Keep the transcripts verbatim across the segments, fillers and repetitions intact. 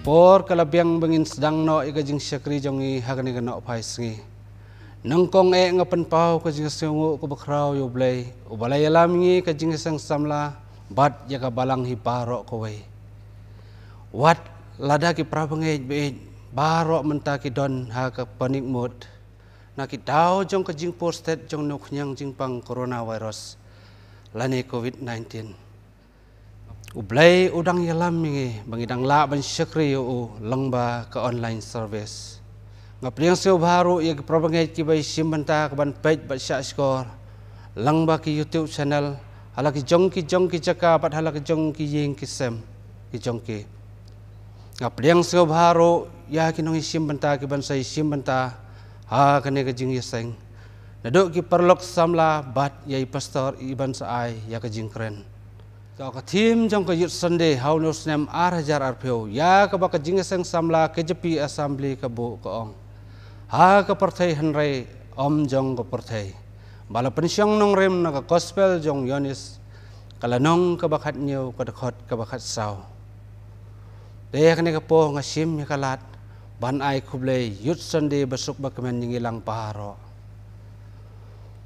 Por ka la biang ba ngin sdang noh ïa ka jingshakri jong ngi ha kane ka nohphai sngi. Nyngkong eh nga pynpaw ka jingsngewnguh kaba khraw ïa U Blei, uba la ïalam ïa ngi ka jingïaseng samla, bad ïa ka balang hi baroh kawei. Wat lada ki parabangeit baieit baroh mynta ki don ha ka panic mode, na ki daw jong ka jingpur stet jong u khñiang jingpang coronavirus, lane covid nineteen. U Blei u dang ïalam ïa ngi ba ngi dang lah ban shakri ïa u lyngba ka online service. Nga pdiang sngewbha ruh ïa ki parabangeit kiba ïashim bynta ka ban peit bad shah shkor lyngba ki YouTube channel, ha la ki jong ki jong ki jaka bad ha la ki jong ki ïing ki sem ki jong ki. Nga pdiang sngewbha ruh ïa ki nongïashim bynta ki ban sa ïashim bynta ha kane ka jingïaseng, naduh ki paralok samla bad ïa i pastor i ban sa ai ïa ka jingkren. Ka, ka theme jong ka Youth Sunday ha une u snem ar hajar arphew, ïa kaba ka jingïaseng samla K J P Assembly ka buh, ka ong: Ha ka pyrthei hynrei ym jong ka pyrthei, ba la pynshong nongrim na ka gospel jong u Ïoannis, ka lynnong kaba khathynñiew, ka dkhot kaba khatsaw. Te ha kane ka por nga shim ïa ka lad ban ai khublei Youth Sunday basuk bakmen ïa ngi lang baroh.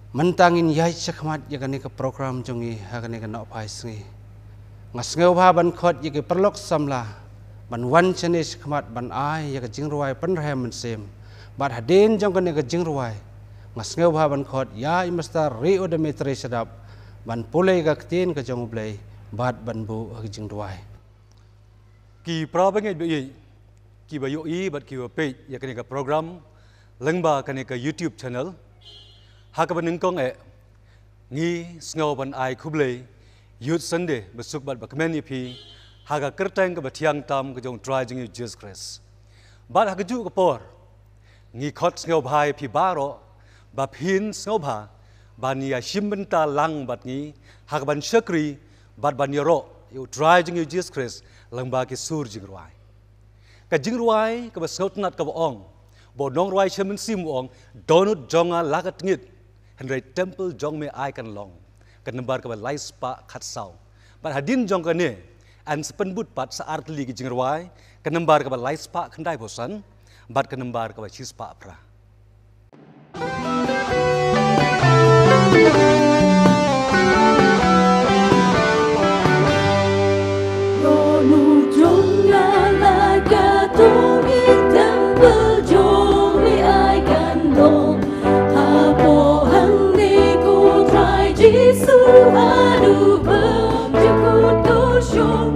Mynta ngin ïaid shakhmat ïa kane ka program jong ngi ha kane ka nohphai sngi. Nga sngewbha ban khot ïa ki paralok samla ban wan shane shakhmat ban ai ïa ka jingrwai pynrhem mynsiem. Bad hadien jong kane ka jingrwai, nga sngewbha ban khot ïa i Mister Ri-u Dimitri Shadap ban pule ka ktien ka jong U Blei bad ban buh ha ka jingduwai. Ki parabangeit baieit kiba ïohi bad kiba peit ïa kane ka program lyngba kane ka YouTube channel, ha kaba nyngkong eh ngi sngew ban ai khublei Youth Sunday basuk bad bakmen ïa phi ha ka kyrteng kaba thiang tam ka jong U Trai jong ngi Jisu Khrist. Bad ha kajuh ka por ngi khot sngewbha ïa phi baroh ba phin sngewbha ban ïashim bynta lang bad ngi ha ka ban shakri bad ban ïaroh ïa U Trai jong ngi Jisu Khrist lyngba ki sur jingrwai. Ka jingrwai kaba sngewtynnat kaba ong, ba u nongrwai sha mynsiem u ong: Dohnud jong nga la ka tngit, hynrei temple jong me ai kan long. Ka nambar kaba lai spah khatsaw. Bad hadien jong kane, yn sa pynbud pat sa ar tylli ki jingrwai, ka nambar kaba lai spah khyndaiphew san bad ka nambar kaba shi spah phra. Dohnud jong nga la ka tngit, temple jong me ai kan long. Hapoh hangne ko Trai Jisu haduh ba ym jukut ko shong.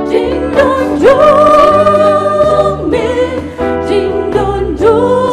Ding don jong me, ding don jong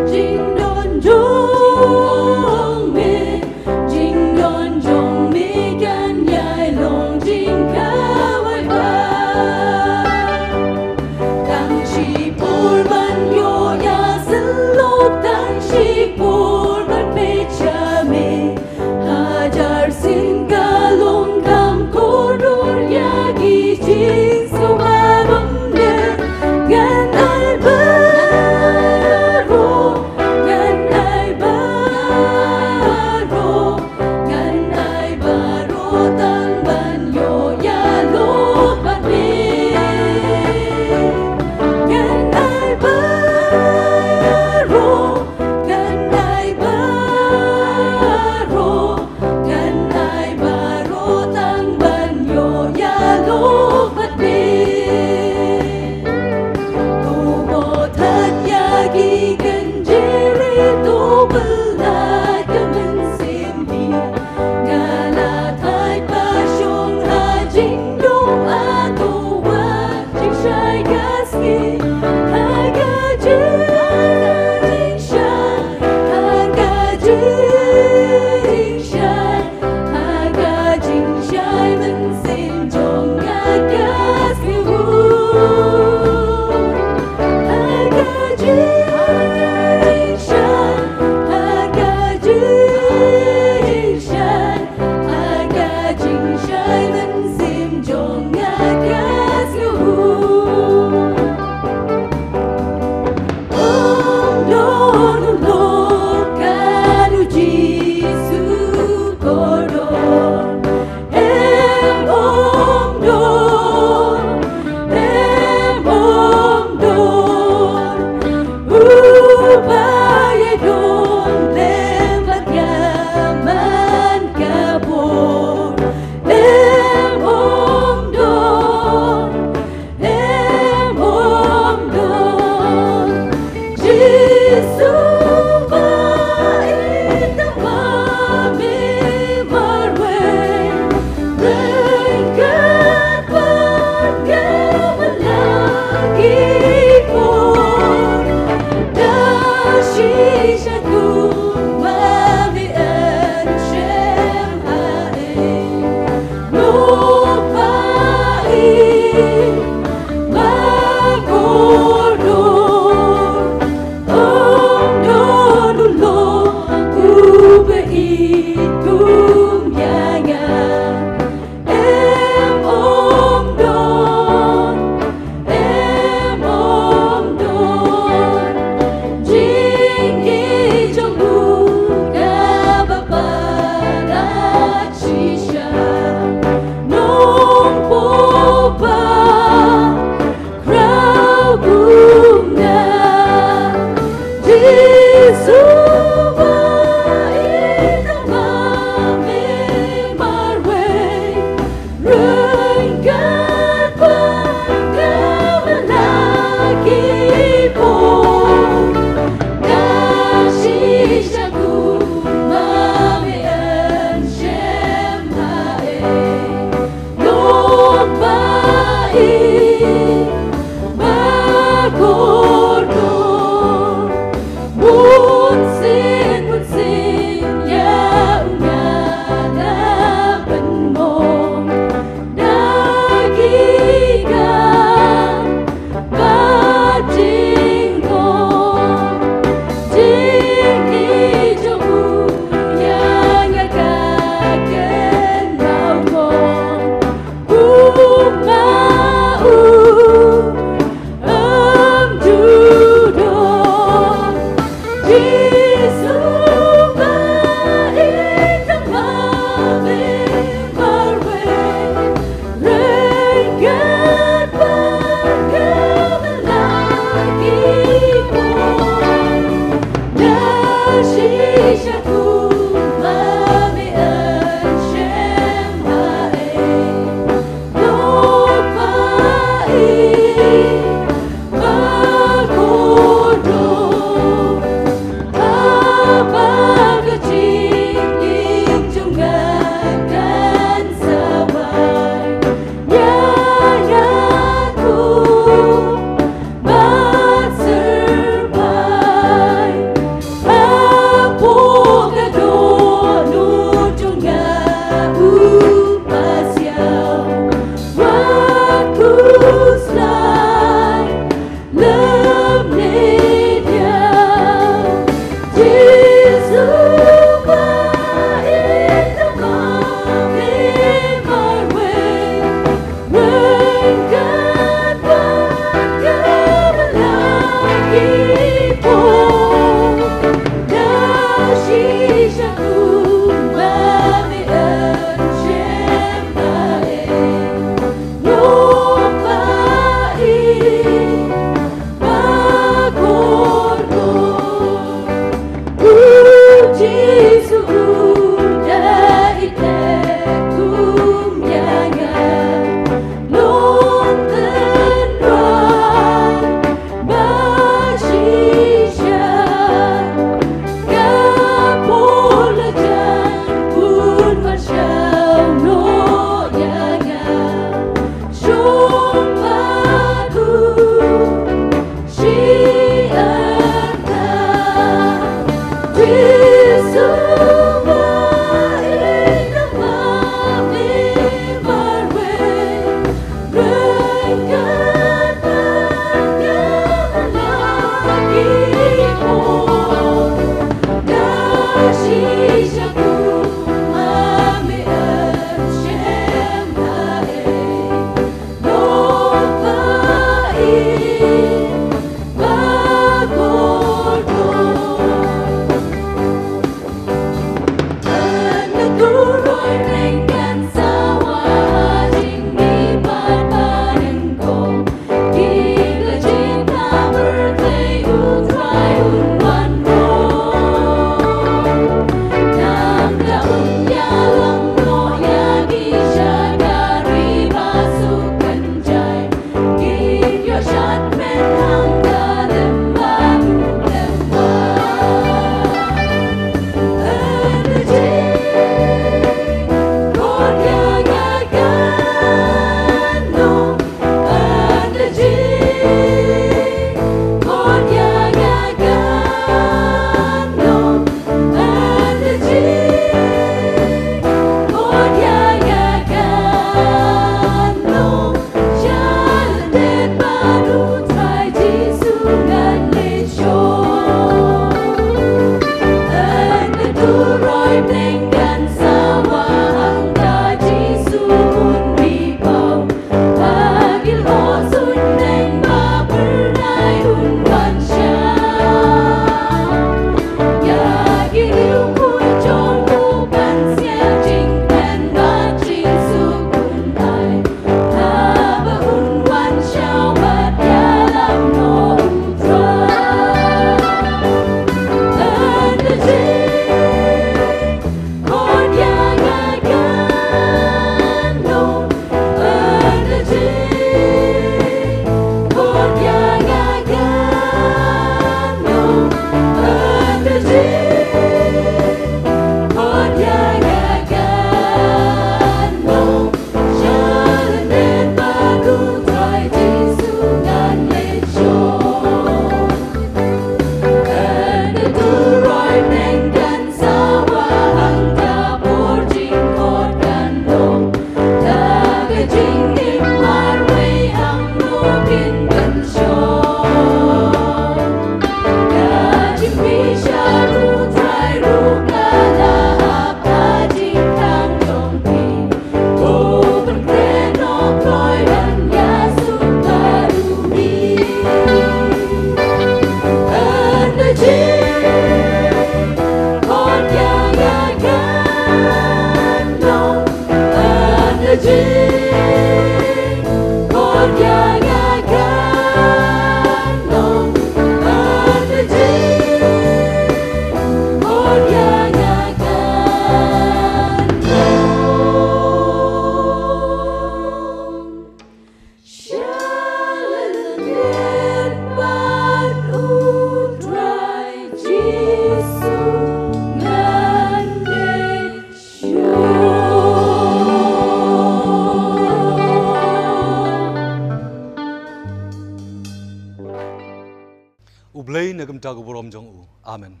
Bynta ka burom jong u. Amen.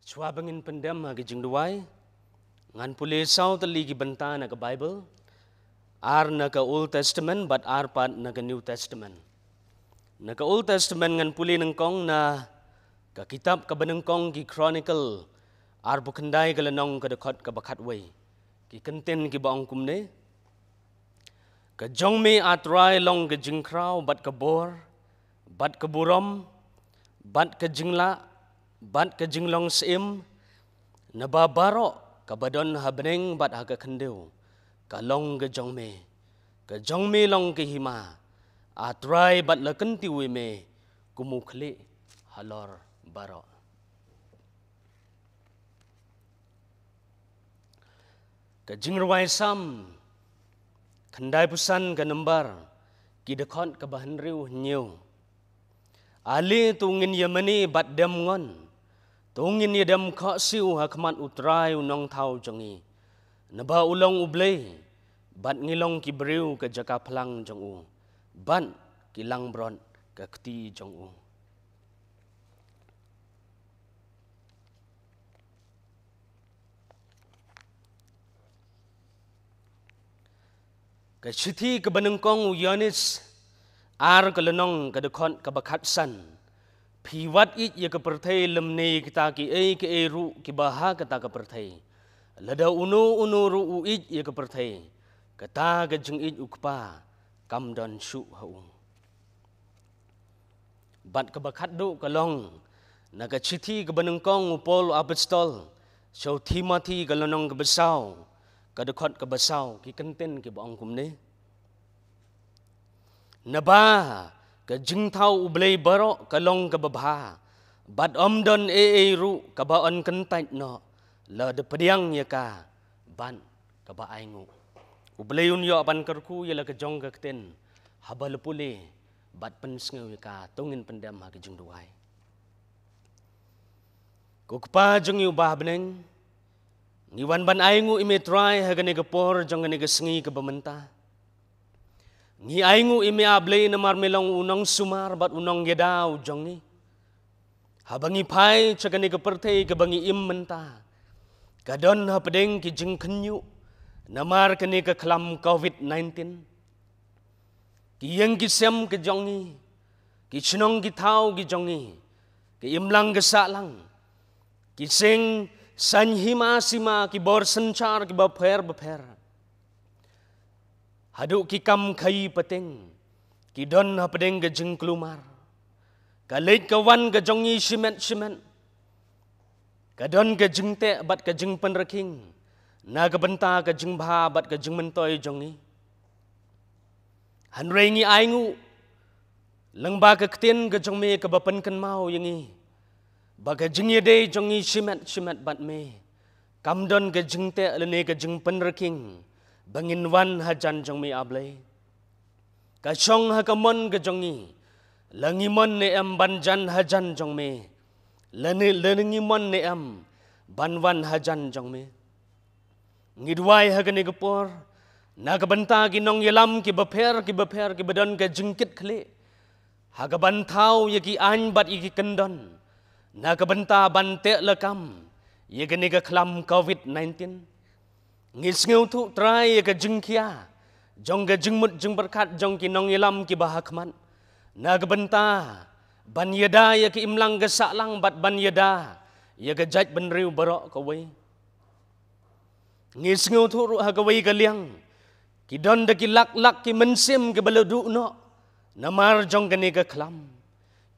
Shuwa ba ngin pyndem ha ka jingduwai, ngan pule saw tylli ki bynta na ka Bible, ar na ka Old Testament bad ar pat na ka New Testament. Na ka Old Testament ngan pule nyngkong na ka kitab kaba nyngkong ki Chronicle, arphew khyndai ka lynnong, ka dkhot kaba khatwei. Ki kyntien kiba ong kumne: Ka jong me, A Trai, long ka jingkhraw bad ka bor bad ka burom bad ka jinglah bad ka jinglong syiem, naba baroh kaba don ha bneng bad ha ka khyndew ka long ka jong me. Ka jong me long ka hima, A Trai, bad la kyntiew ïa me kum u khlieh halor baroh. Ka jingrwai Salm khyndaiphew san ka number, ki dkhot kaba hynriew hynñiew. Ale to ngin ïa mane bad dem ngon, to ngin ïa dem khohsiew ha khmat U Trai U Nongthaw jong ngi. Naba u long U Blei, bad ngi long ki briew ka jaka phlang jong u, bad ki langbrot ka kti jong u. Ka shithi kaba nyngkong u Ïoannis, ar ka lynnong, ka dkhot kaba khatsan. Phi wad ïeit ïa ka pyrthei lymne kita kiei kiei ruh kiba ha kata ka pyrthei. Lada uno uno ruh u ïeit ïa ka pyrthei, kata ka jingïeit U Kpa kam don shuh ha u. Bad kaba khatduh ka long na ka shithi kaba nyngkong u Paul u Apostol sha u Timothi, ka lynnong kaba saw, ka dkhot kaba saw, ki kyntien kiba ong kumne: Naba ka jingthaw U Blei baroh ka long kaba bha, bad ym don ei ei ruh kaba yn kyntait noh lada pdiang ïa ka bad kaba ainguh. U Blei un ïoh ban kyrkhu ïa la ka jong ka ktien haba la pule bad pynsngew ïa ka. To ngin pyndem ha ka jingduwai. Ko Kpa jong ngi uba ha bneng, ngi wan ban ainguh ïa me Trai ha kane ka por jong kane ka sngi kaba mynta. Ngi ainguh ïa me, A Blei, namar me long u nongsumar bad u nongïada u jong ngi. Haba ngi phai sha kane ka pyrthei kaba ngi im mynta, ka don hapdeng ki jingkhynñiuh namar kane ka khlam covid nineteen. Ki ïing ki sem ki jong ngi, ki shnong ki thaw ki jong ngi, ki imlang ki sahlang, ki seng saiñ hima sima, ki bor synshar kiba pher bapher, haduh ki kam khaïi pateng, ki don hapdeng ka jingkulmar. Ka leit ka wan ka jong ngi shimet shimet, ka don ka jingteh bad ka jingpynrkhing na ka bynta ka jingbha bad ka jingmyntoi jong ngi. Hynrei ngi ainguh lyngba ka ktien ka jong me kaba pynkynmaw ïa ngi ba ka jingïadei jong ngi shimet shimet bad me kam don ka jingteh lane ka jingpynrkhing ba ngin wan hajan jong me, A Blei. Ka shong ha ka mon ka jong ngi, la ngi mon ne em ban jan hajan jong me, lane, lane ngi mon ne em ban wan hajan jong me. Ngi duwai ha kane ka por na ka bynta ki nongïalam kiba pher kiba pher kiba don ka jingkit khlieh ha kaban thaw ïa ki aiñ bad ïa ki kyndon na ka bynta ban teh lakam ïa kane ka khlam covid nineteen. Ngi sngewthuh, Trai, ïa ka jingkhia jong ka jingmut jingpyrkhat jong ki nongïalam kiba ha khmat na ka bynta ban ïada ïa ka imlang ka sahlang bad ban ïada ïa ka jaitbynriew baroh kawei. Ngi sngewthuh ruh ha kawei ka liang ki don da ki lak lak ki mynsiem kiba la duh noh namar jong kane ka khlam.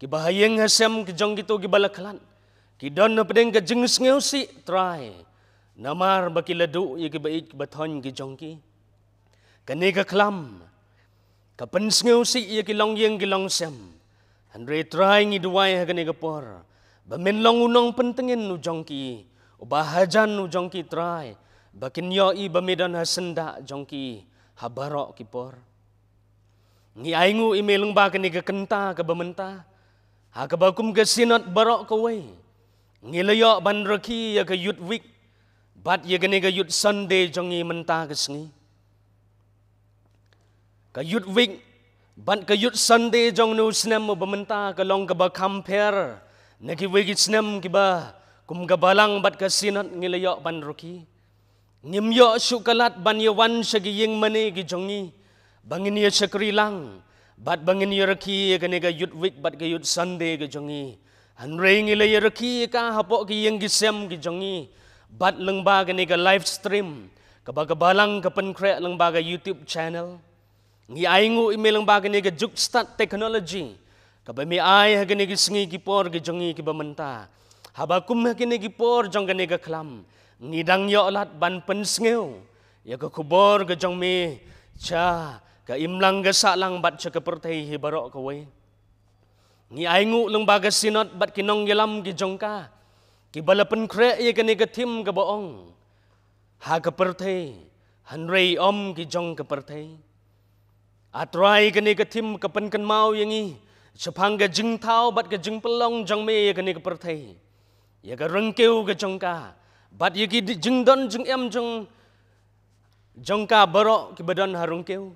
Kiba ha ïing ha sem ki jong kito kiba la khlad, ki don hapdeng ka jingsngewsih, Trai, namar ba ki la duh ïa kiba ïeit kiba thoiñ ki jong ki. Kane ka khlam ka pynsngewsih ïa ki longïing ki longsem. Hynrei Trai, ngi duwai ha kane ka por ba men long u nongpyntngen u jong ki, uba hajan u jong ki, Trai, ba kin ïohi ba me don ha syndah jong ki ha baroh ki por. Ngi ainguh ïa me lyngba kane ka kynta kaba mynta ha kaba kum ka Synod baroh kawei ngi la ïoh ban rakhe ïa ka Youth Week bad ïa kane ka Youth Sunday jong ngi mynta ka sngi. Ka Youth Week Bad ka Youth Sunday jong une u snem uba mynta ka long kaba kham pher na kiwei ki snem kiba kum ka Balang bad ka Synod ngi la ïoh ban rkhie. Ngim ïoh shuh ka lad ban ïa wan sha ki ïing mane ki jong ngi ba ngin ïa shakri lang bad ba ngin ïa rkhie ïa kane ka Youth Week bad ka Youth Sunday ka jong ngi. Hynrei ngi la ïa rkhie ïa ka hapoh ki ïing ki sem ki jong ngi bad lyngba kane ka live stream kaba ka Balang ka pynkhreh lyngba ka YouTube channel. Ngi ainguh ïa me lyngba kane ka juk stad technology kaba me ai ha kine ki sngi ki por ki jong ngi kiba mynta. Haba kum ha kine ki por jong kane ka khlam ngi dang ïoh lad ban pynsngew ïa ka khubor ka jong me sha ka imlang ka sahlang bad sha ka pyrthei hi baroh kawei. Ngi ainguh lyngba ka Synod bad ki nongïalam ki jong ka kiba la pynkhreh ïa kane ka theme kaba ong ha ka pyrthei hynrei ym ki jong ka pyrthei. A Trai, kane ka theme ka pynkynmaw ïa ngi shaphang ka jingthaw bad ka jingpynlong jong me ïa kane ka pyrthei, ïa ka ryngkew ka jong ka bad ïa ki di-, jingdon jingem jong jong ka baroh kiba don ha ryngkew.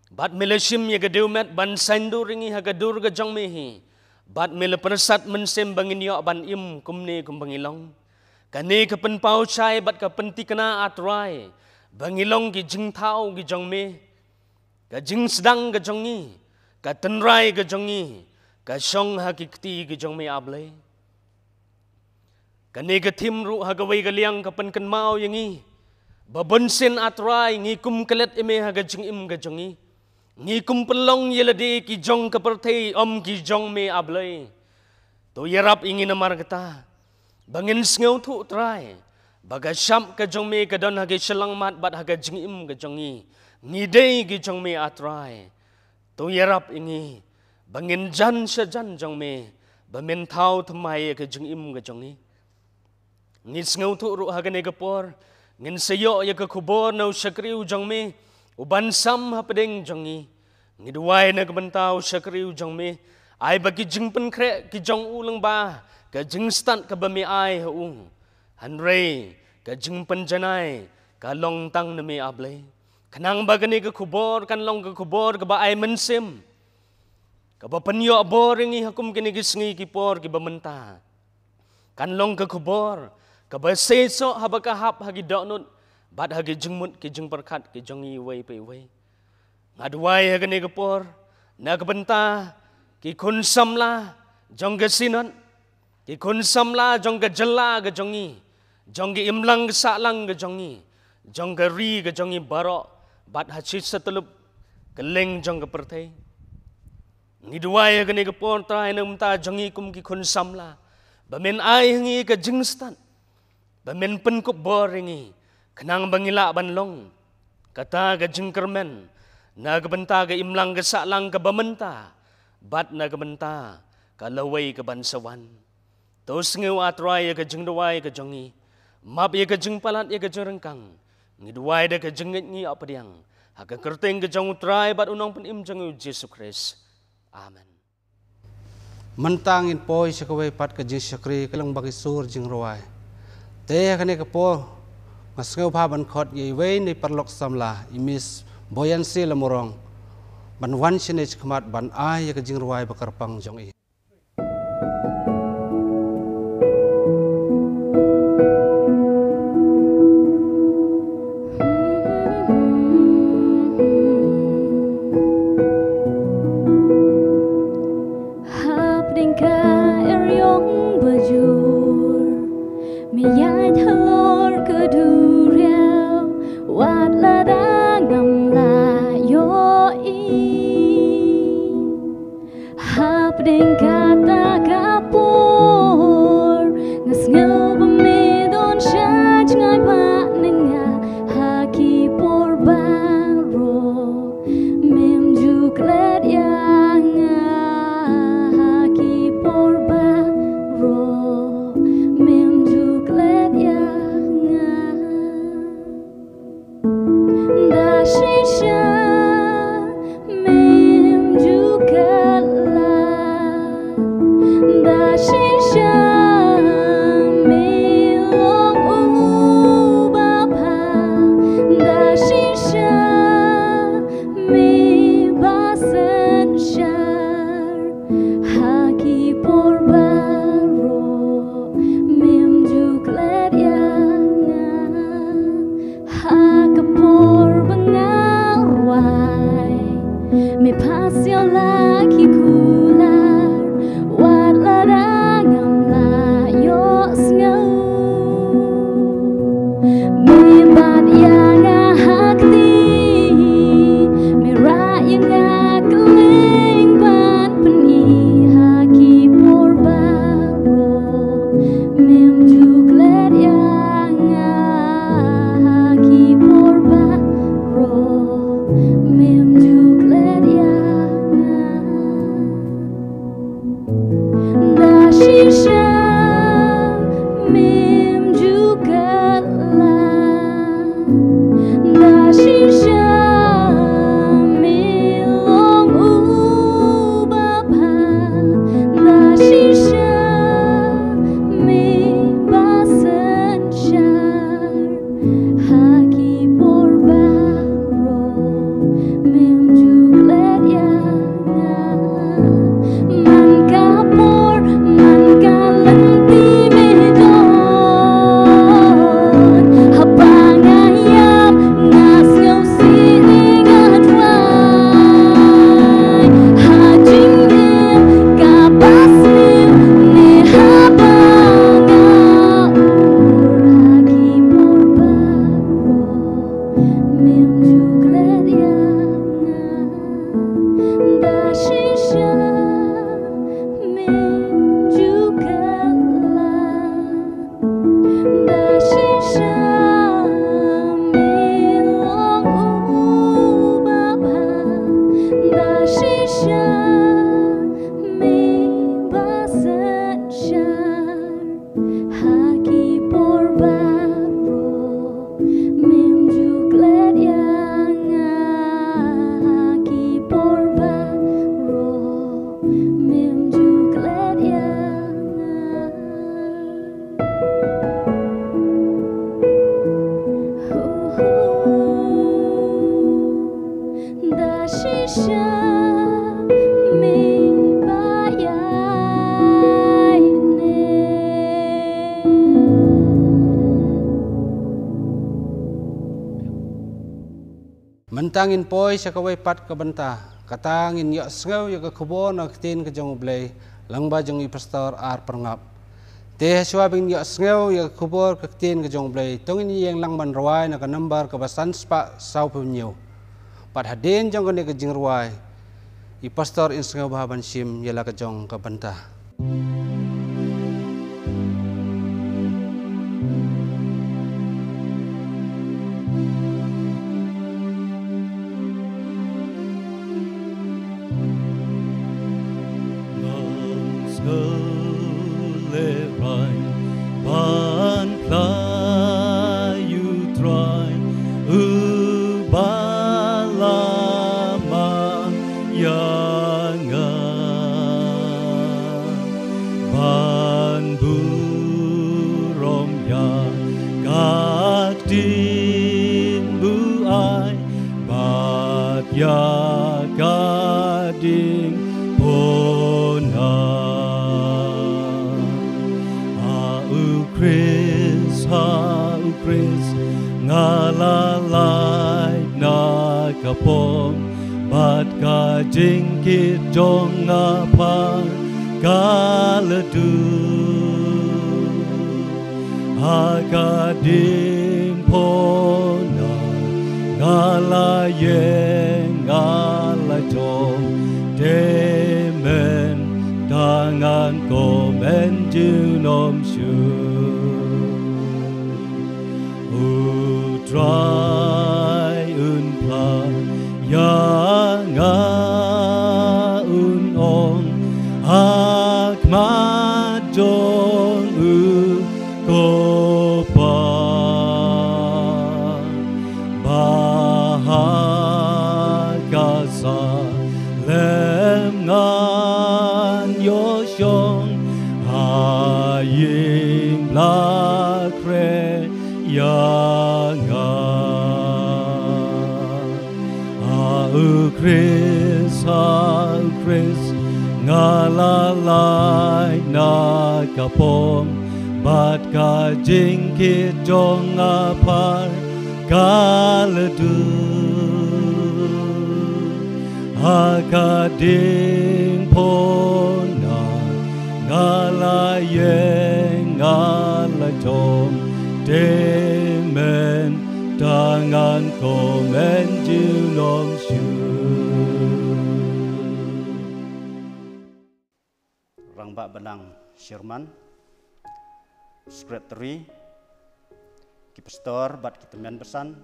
Bad me la shim ïa ka dewmet ban saiñdur ïa ngi ha ka dur ka jong me hi. Bad me la pyrsad mynsiem ba ngin ïoh ban im kumne kumba ngi long. Kane ka pynpaw shai bad ka pynthikna, A Trai, ba ngi long ki jingthaw ki jong me. Ka jingsdang ka jong ngi, ka tynrai ka jong ngi ka shong ha ki kti ki jong me, A Blei. Kane ka theme ruh ha kawei ka liang ka pynkynmaw ïa ngi ba bunsien, A Trai, ngi kum klet ïa me ha ka jingim ka jong ngi. Ngi kum pynlong ïa lade ki jong ka pyrthei, ym ki jong me, A Blei. To ïarap ïa ngi namar kata ba ngin sngewthuh, Trai, ba ka shap ka jong me ka don ha ka shyllangmat bad ha ka jingim ka jong ngi. Ngi dei ki jong me, A Trai. To ïarap ïa ngi ba ngin jan sha jan jong me ba men thaw thymmai ïa ka jingim ka jong ngi. Ngi sngewthuh ruh ha kane ka por ngin sa ïoh ïa ka khubor na u shakri u jong me uban sam hapdeng jong ngi. Ngi duwai na ka bynta u shakri u jong me, ai ba ki jingpynkhreh ki jong u lyngba ka jingstad kaba me ai ha u, hynrei ka jingpynjanai ka long tang na me, A Blei. Khnang ba kane ka khubor kan long ka khubor kaba ai mynsiem, kaba pynïoh bor ïa ngi ha kum kine ki sngi ki por kiba mynta. Kan long ka khubor kaba seisoh haba ka hap ha ki dohnud bad ha ki jingmut ki jingpyrkhat ki jong ngi iwei pa iwei. Nga duwai ha kane ka por na ka bynta ki khun samla jong ka Synod, ki khun samla jong ka jylla ka jong ngi, jong ka imlang ka sahlang ka jong ngi, jong ka ri ka jong ngi baroh bad ha shi satlup kylleng jong ka pyrthei. Ngi duwai ha kane ka por, Trai, na ka bynta jong ngi kum ki khun samla ba men ai ha ngi ka jingstad, ba men pynkup bor ïa ngi khnang ba ngi lah ban long kata ka jingkyrmen na ka bynta ka imlang ka sahlang kaba mynta bad na ka bynta ka lawei kaban sa wan. To sngew, A Trai, ïa ka jingduwai ka jong ngi, map ïa ka jingpalat ïa ka jingryngkang. Ngi duwai da ka jingngeit ngi ap pdiang ha ka kyrteng ka jong u Trai bad u Nongpynim jong ngi u Jisu Khrist. Amen. Mynta ngin poi sha kawei pat ka jingshakri ka lyngba ki sur jingrwai. Te ha kane ka por nga sngewbha ban khot ïa iwei na i paralok samla, i Miss Boyancy Lamurong, ban wan shane shakhmat ban ai ïa ka jingrwai ba kyrpang jong i. Hapdeng ka eriong bajur, me ïaid halor ka duriaw, wat lada ngam lah ïohi. Hapdeng Jam me ba ïaineh. Mynta ngin poi sha kawei pat ka bynta, kata ngin ïohsngew ïa ka khubor na ka ktien ka jong U Blei, lyngba jong i Pastor R Pyrngap. Te hashwa ba ngin ïohsngew ïa ka khubor ka ktien ka jong U Blei, to ngin ïeng lang ban rwai na ka nambar kaba san spah saw phew hynñiew. Bad hadien jong kane ka jingrwai, i Pastor in sngewbha ban shim ïa la ka jong ka bynta. Ngan sngewlehrain ban khlaiñ U Trai uba la mad ïa nga, ban burom ïa ka ktien buaid bad ïa ka diengphna. Ha U Khrist, ha U Khrist, nga la lait na ka pom, bad ka jingkit jong nga phar ka la duna. Ha ka diengphna nga la ïeng, nga la jam, te mynta ngan kmen junom shuh. U Trai un phla ïa nga, un ong ha khmat jong u ko Pa, ba ha ka salem ngan ïoh shong ha ïing ba la khreh ïa nga. Ha U Khrist, ha U Khrist, nga la lait na ka pom, bad ka jingkit jong nga phar ka la duna. Ha ka diengphna nga la ïeng, nga la jam, te mynta ngan kmen junom shuh. Rangbah Balang Sherman, Secretary, ki pastor bad ki tymmen basan,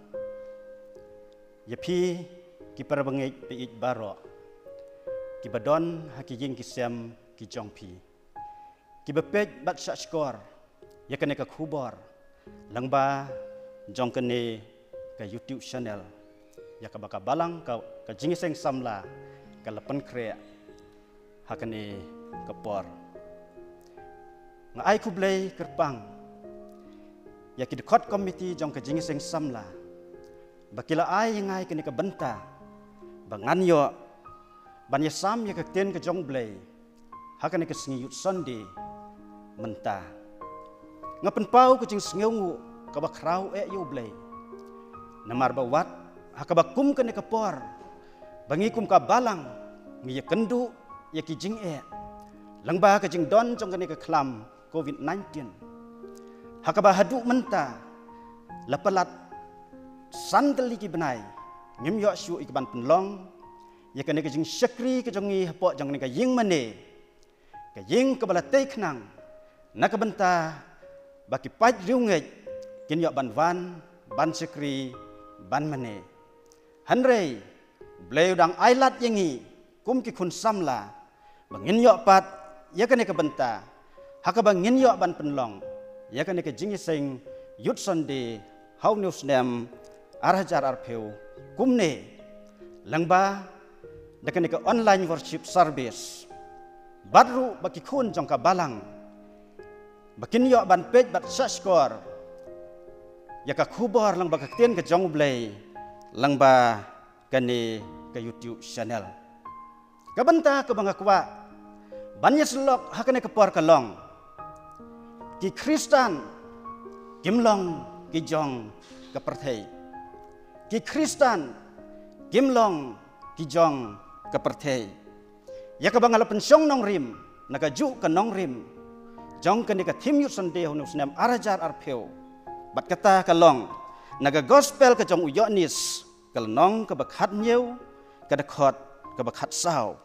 ïa phi ki para bangeit ba ïeit baroh, kiba don ha ki ïing ki sem ki jong phi, kiba peit bad shahshkor ïa kane ka khubor lyngba jong kane ka YouTube channel, ïa kaba ka Balang ka, ka Jingïaseng Samla ka la pynkhreh ha kane ka por. Nga ai khublei kyrpang ïa ki dkhot komiti jong ka Jingïaseng Samla ba ki la ai ïa nga ïa kane ka bynta ba ngan ïoh ban ïasam ïa ka ktien ka jong U Blei ha kane ka sngi Youth Sunday mynta. Nga pynpaw ka jingsngewnguh kaba khraw eh ïa U Blei, namar ba wat ha kaba kum kane ka por ba ngi kum ka Balang ngi ïakynduh ïa ki jingeh lyngba ka jingdon jong kane ka khlam covid nineteen, ha kaba haduh mynta la palat san tylli ki bnai ngim ïoh shuh ïa ka ban pynlong ïa kane ka jingshakri ka jong ngi hapoh jong kane ka ïing mane, ka ïing kaba la tei khnang na ka bynta ba ki paid riewngeit kin ïoh ban wan ban shakri ban mane. Hynrei U Blei u dang ailad ïa ngi kum ki khun samla ba ngin ïoh pat ïa kane ka bynta ha kaba ngin ïoh ban pynlong ïa kane ka Jingïaseng Youth Sunday ha une u snem ar hajar arphew kumne, lyngba da kane ka online worship service. Bad ruh ba ki khun jong ka Balang ba kin ïoh ban peit bad shahshkor ïa ka khubor lyngba ka ktien ka jong U Blei lyngba kane ka YouTube channel. Ka bynta kaba nga kwah ban ïasyllok ha kane ka por ka long, ki Khristan kim long ki jong ka pyrthei. Ki Khristan kim long ki jong ka pyrthei. Ïa kaba nga la pynshong nongrim na kajuh ka nongrim jong kane ka Theme Youth Sunday ha une u snem ar hajar arphew. Bad kata ka long na ka Gospel ka jong u Ïoannis, ka lynnong kaba khathynñiew, ka dkhot kaba khatsaw.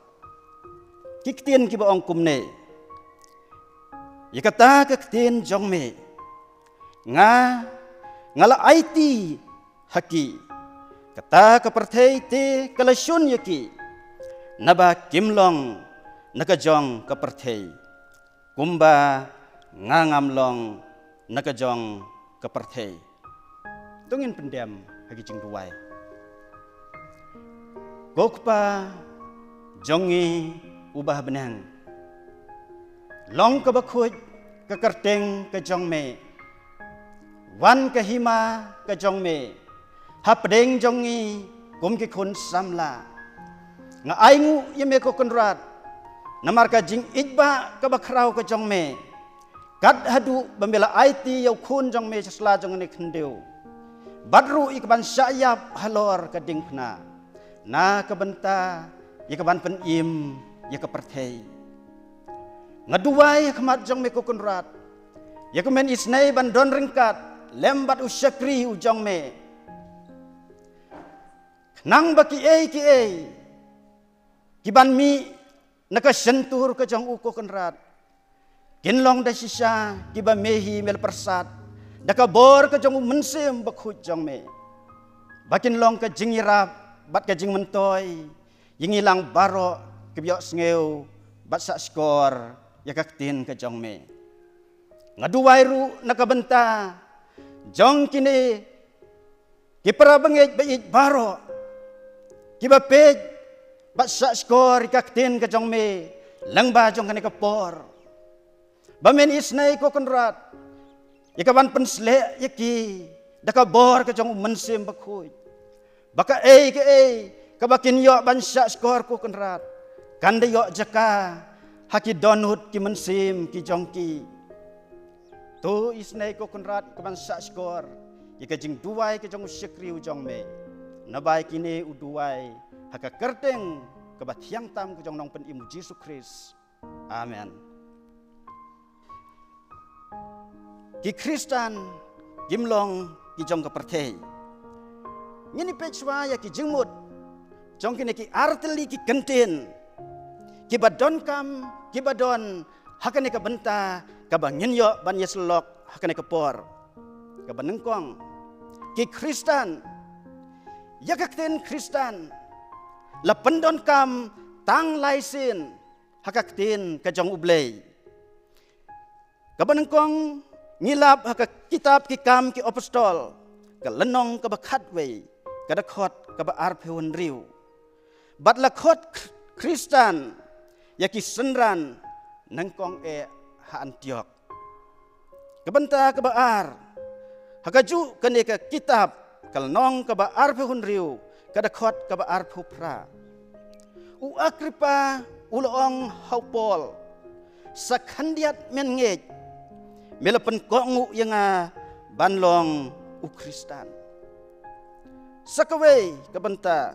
Ki ktien kiba ong kumne: Ïa kata ka ktien jong me nga, nga la aiti ha ki. Kata ka pyrthei te ka la shun ïa ki, naba kim long na ka jong ka pyrthei, kumba nga ngam long na ka jong ka pyrthei. To ngin pyndem ha ki jingduwai. Ko Kpa jong ngi uba ha bneng, long kaba khuid ka kyrteng ka jong me. Wan ka hima ka jong me hapdeng jong ngi kum ki khun samla. Nga ainguh ïa me ko Kynrad namar ka jingïeit ba kaba khraw ka jong me, kat haduh ba me la aiti ïa u Khun jong me sha sla jong kane ka khyndew, bad ruh ïa kaban shah ïap halor ka diengphna na ka bynta ïa kaban pynim ïa ka pyrthei. Nga duwai ha khmat jong me ko Kynrad ïa ka men isynei ban don ryngkat lem bad u shakri u jong me, khnang ba kiei kiei kiban mih na ka shyntur ka jong u ko Kynrad, kin long da shisha kiba me hi me la pyrsad da ka bor ka jong u Mynsiem Bakhuid jong me, ba kin long ka jingïarap bad ka jingmyntoi ïa ngi lang baroh kiba ïohsngew bad shahshkor ïa ka ktien ka jong me. Nga duwai ruh na ka bynta jong kine ki para bangeit ba ïeit baroh kiba peit bad shahshkor ïa ka ktien ka jong me lyngba jong kane ka por. Ba men isynei ko Kynrad ïa kaban pynshlur ïa ki da ka bor ka jong u Mynsiem Bakhuid, ba kaei kaei kaba kin ïoh ban shahshkor ko Kynrad, kan da ïoh jaka ha ki dohnud ki mynsiem ki jong ki. To isynei ko Kynrad kaban shahshkor ïa ka jingduwai ka jong u shakri u jong me. Naba ïa kine u duwai ha ka kyrteng kaba thiang tam ka jong u Nongpynim u Jisu Khrist. Amen. Ki Khristan kim long ki jong ka pyrthei. Ngin ïa peit shuwa ïa ki jingmut jong kine ki artylli ki kyntien kiba donkam, kiba don ha kane ka bynta kaba ngin ïoh ban ïasyllok ha kane ka por. Kaba nyngkong, ki Khristan, ïa ka ktien Khristan la pyndonkam tang lai sien ha ka ktien ka jong U Blei. Kaba nyngkong ngi lap ha ka kitab Ki Kam ki Apostol, ka lynnong kaba khatwei, ka dkhot kaba arphew hynriew. Bad la khot Khristan ïa ki synran nyngkong eh ha Antiok. Ka bynta kaba ar, ha kajuh kane ka kitab, ka lynnong kaba arphew hynriew, ka dkhot kaba arphew phra. U Agripa u la ong ha u Paul, sa khyndiat men ngeit, me la pynkohnguh ïa nga ban long u Khristan. Sa kawei ka bynta,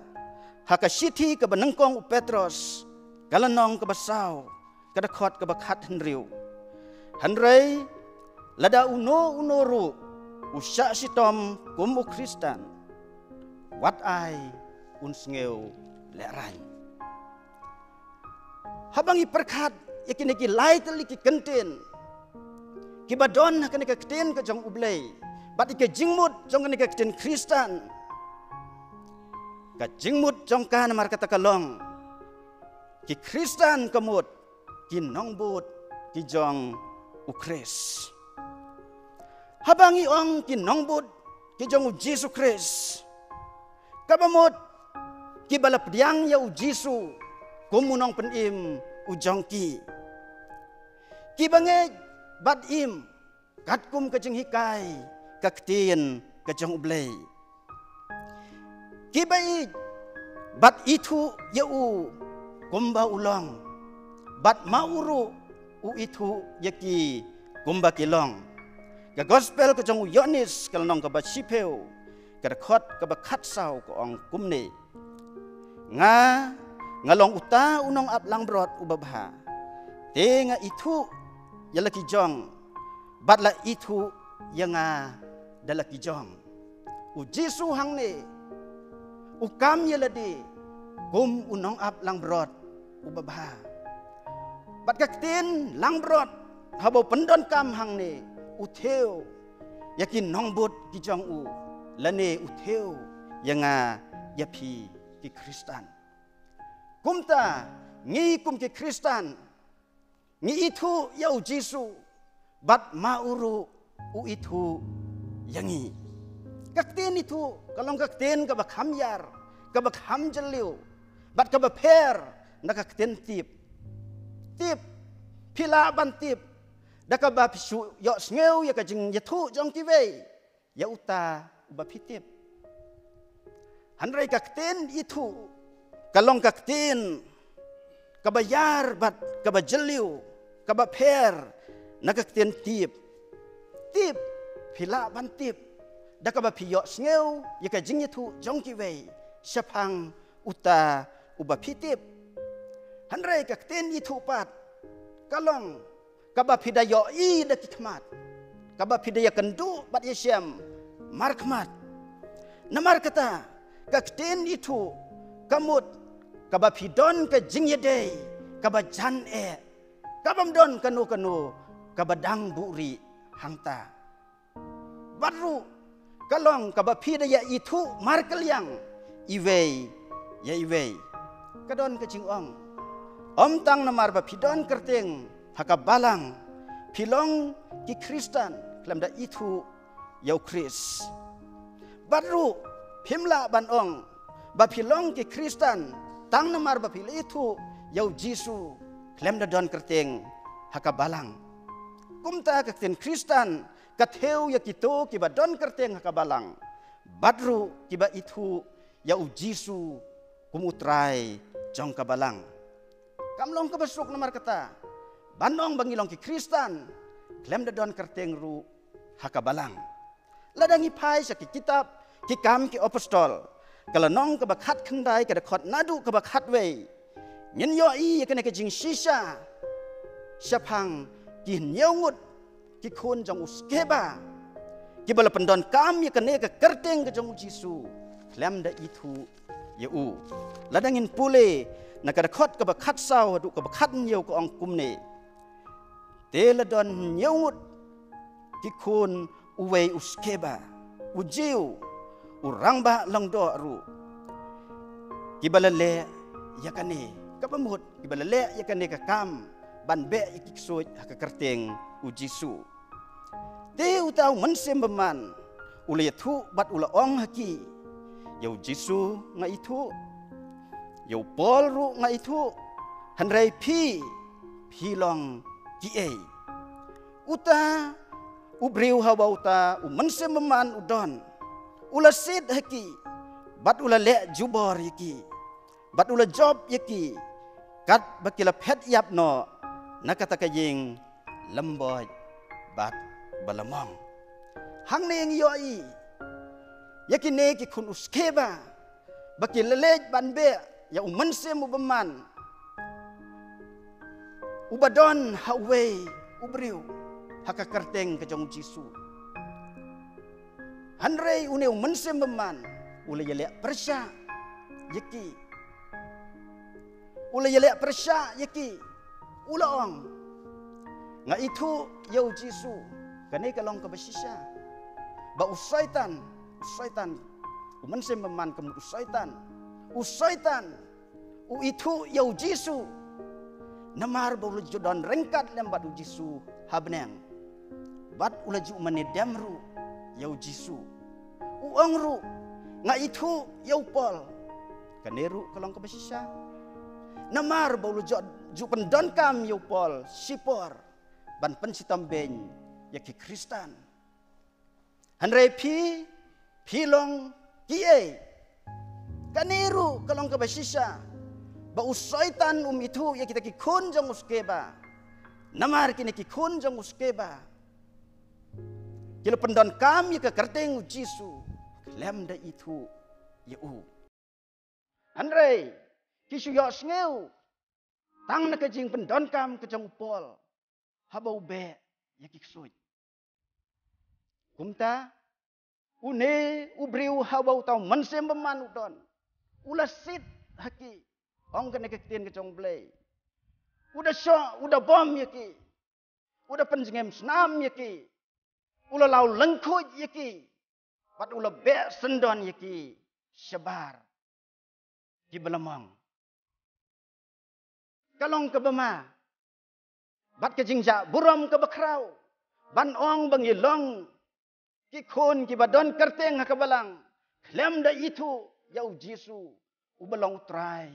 ha ka shithi kaba nyngkong u Petros, ka lynnong kaba saw, ka dkhot kaba khathynriew. Hynrei lada uno uno ruh u shah shitom kum u Khristan, wat ai un sngew lehraiñ. Haba ngi pyrkhat ïa kine ki lai tylli ki kyntien kiba don ha kane ka ktien ka jong U Blei bad ïa ka jingmut jong kane ka ktien Khristan, ka jingmut jong ka namar kata ka long, ki Khristan ka mut ki nongbud ki jong U Khrist. Haba ngi ong ki nongbud ki jong U Jisu Khrist, kaba mut kiba la pdiang ïa U Jisu kum u Nongpynim u jong ki, kiba ngeit bad im katkum ka jinghikai ka ktien ka jong U Blei, kiba ïeit bad ithuh ïa u kumba u long, bad ma u ruh u ithuh ïa ki kumba ki long. Ka gospel ka jong u Ïoannis ka lynnong kaba shiphew, ka dkhot kaba khatsaw ka ong kumne: Nga, nga long uta u nongap langbrot uba bha. Te nga ithuh ïa la ki jong, bad la ithuh ïa nga da la ki jong. U Jisu hangne u kam ïa lade kum u nongap langbrot uba bha. Bad ka ktien langbrot haba u pyndonkam hangne, u thew ïa ki nongbud ki jong u, lane u thew ïa nga ïa phi ki Khristan. Kumta ngi kum ki Khristan ngi ithuh ïa u Jisu, bad ma u ruh u ithuh ïa ngi. Ka ktien ithuh ka long ka ktien kaba kham ïar, kaba kham jylliew, bad kaba pher na ka ktien tip. Tip, phi lah ban tip da kaba phi shu ïohsngew ïa ka jingïathuh jong kiwei ïa uta uba phi tip. Hynrei ka ktien ithuh ka long ka ktien kaba ïar bad kaba jylliew, kaba pher na ka ktien tip. Tip, phi lah ban tip da kaba phi ïohsngew ïa ka jingïathuh jong kiwei shaphang uta uba phi tip. Hynrei ka ktien ithuh pat ka long kaba phi da ïohi da ki khmat, kaba phi da ïakynduh bad ïashem markhmat. Namar kata, ka ktien ithuh ka mut kaba phi don ka jingïadei kaba jan eh, kabym don kano kano kaba dang buhrieh hangta. Bad ruh ka long kaba phi da ïa ithuh markylliang iwei ïa iwei. Ka don ka jingong, ym tang namar ba phi don kyrteng ha ka balang, phi long ki Khristan khlem da ithuh ïa u Khrist. Bad ruh phim lah ban ong ba phi long ki Khristan tang namar ba phi la ithuh ïa u Jisu khlem da don kyrteng ha ka balang. Kumta ka ktien Khristan ka thew ïa kito kiba don kyrteng ha ka balang, bad ruh kiba ithuh ïa u Jisu kum u Trai jong ka balang. Kam long kaba suk namar kata ban ong ba ngi long ki Khristan khlem da don kyrteng ruh ha ka balang. Lada ngi phai sha ki kitab Ki Kam ki Apostol, ka lynnong kaba khatkhyndai, ka dkhot naduh kaba khatwei, ngin ïohi ïa kane ka jingshisha shaphang ki hynñiew ngut ki khun jong u Skeba, kiba la pyndonkam ïa kane ka kyrteng ka jong u Jisu khlem da ithuh ïa u. Lada ngin pule na ka dkhot kaba khatsaw haduh kaba khathynñiew, ka ong kumne: Te la don hynñiew ngut ki khun uwei u Skeba, u Jiw, u rangbah lyngdoh ruh, kiba la leh ïa kane, kaba mut kiba la leh ïa kane ka kam ban beh ïa ki ksuid ha ka kyrteng u Jisu. Te uta u mynsiem bymman u la ïathuh bad u la ong ha ki: Ïa u Jisu nga ithuh, ïa u Paul ruh nga ithuh, hynrei phi, phi long kiei? Uta u briew, haba uta u mynsiem bymman u don, u la siat ha ki bad u la leh jubor ïa ki, bad u la jop ïa ki katba ki la phet ïap noh na kata ka ïing lymboit bad ba la mong. Hangne ngi ïohi ïa kine ki khun u Skeba ba ki la leit ban beh ïa u mynsiem u bymman uba don ha uwei u briew ha ka kyrteng ka jong u Jisu. Hynrei une u mynsiem bymman u la ïaleh pyrshah ïa ki. U la ïaleh pyrshah ïa ki. U la ong: Nga ithuh ïa u Jisu. Kane ka long kaba shisha ba u Soitan, u Soitan, u mynsiem bymman ka mut u Soitan. U Soitan u ithuh ïa u Jisu namar ba u la ju don ryngkat lem bad u Jisu ha bneng, bad u la ju mane dem ruh ïa u Jisu. U ong ruh: Nga ithuh ïa u Paul. Kane ruh ka long kaba shisha namar ba u la ju, ju pyndonkam ïa u Paul shipor ban pynshitom beiñ ïa ki Khristan. Hynrei phi, phi long kiei? Kane ruh ka long kaba shisha ba u Soitan um ithuh ïa kita ki khun jong u Skeva. Namar kine ki khun jong u Skeva ki la pyndonkam ïa ka kyrteng u Jisu khlem da ithuh ïa u. Hynrei ki shu ïohsngew tang na ka jingpyndonkam ka jong u Paul haba u beh ïa ki ksuid. Kumta une u briew haba uta u Mynsiem Bymman u don, u la sit ha ki, ong kane ka ktien ka jong u Blei. U da shoh, u da bom ïa ki, u da pynjngem snam ïa ki, u la law lyngkhuid ïa ki, bad u la beh syndon ïa ki shabar kiba la mong. Ka long kaba ma bad ka jingjah burom kaba khraw ban ong ba ngi long ki khun kiba don kyrteng ha ka balang khlem da ithuh ïa u Jisu uba long u Trai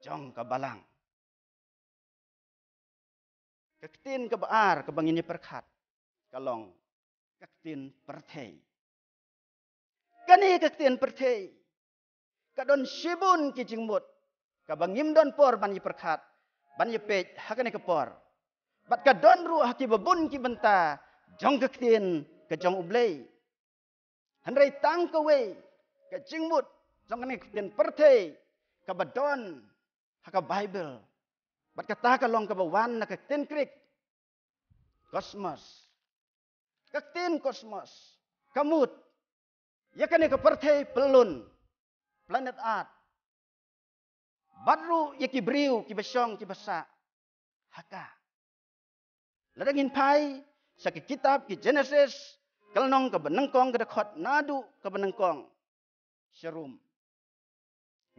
jong ka balang. Ka ktien kaba ar kaba ngin ïa pyrkhat ka long ka ktien pyrthei. Kane ka ktien pyrthei ka don shibun ki jingmut kaba ngim don por ban ïa pyrkhat, ban ïa peit ha kane ka por. Bad ka don ruh ha kiba bun ki bynta jong ka ktien ka jong u Blei. Hynrei tang kawei ka jingmut jong kane ka ktien pyrthei kaba don ha ka Baibl, bad kata ka long kaba wan na ka ktien Grik, kosmos. Ka ktien kosmos ka mut ïa kane ka pyrthei pyllun, planet Earth, bad ruh ïa ki briew kiba shong kiba sah ha ka. Lada ngin phai sha ka kitab ki Genesis, ka lynnong kaba nyngkong, ka dkhot naduh kaba nyngkong sharum,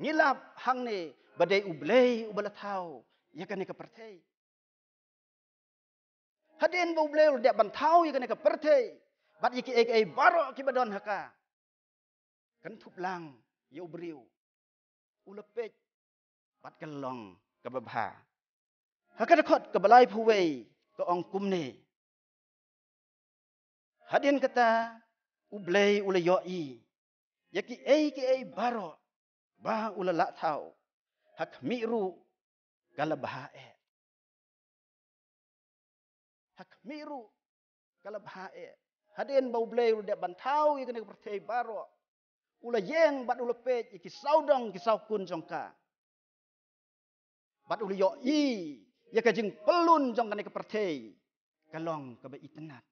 ngi lap hangne ba dei u Blei uba la thaw ïa kane ka pyrthei. Hadien ba u Blei u la dep ban thaw ïa kane ka pyrthei bad ïa kiei kiei baroh kiba don ha ka, kan thup lang ïa u briew, u la peit bad ka long kaba bha. Ha ka dkhot kaba laiphew wei ka ong kumne: Hadien kata u Blei u la ïohi ïa kiei kiei baroh ba u la lah thaw, ha khmih ruh ka la bha eh. Ha khmih ruh ka la bha eh. Hadien ba u Blei u la dep ban thaw ïa kane ka pyrthei baroh, u la ïeng bad u la peit ïa ki sawdong ki sawkun jong ka, bad u la ïohi ïa ka jingpyllun jong kane ka pyrthei ka long kaba itynnad.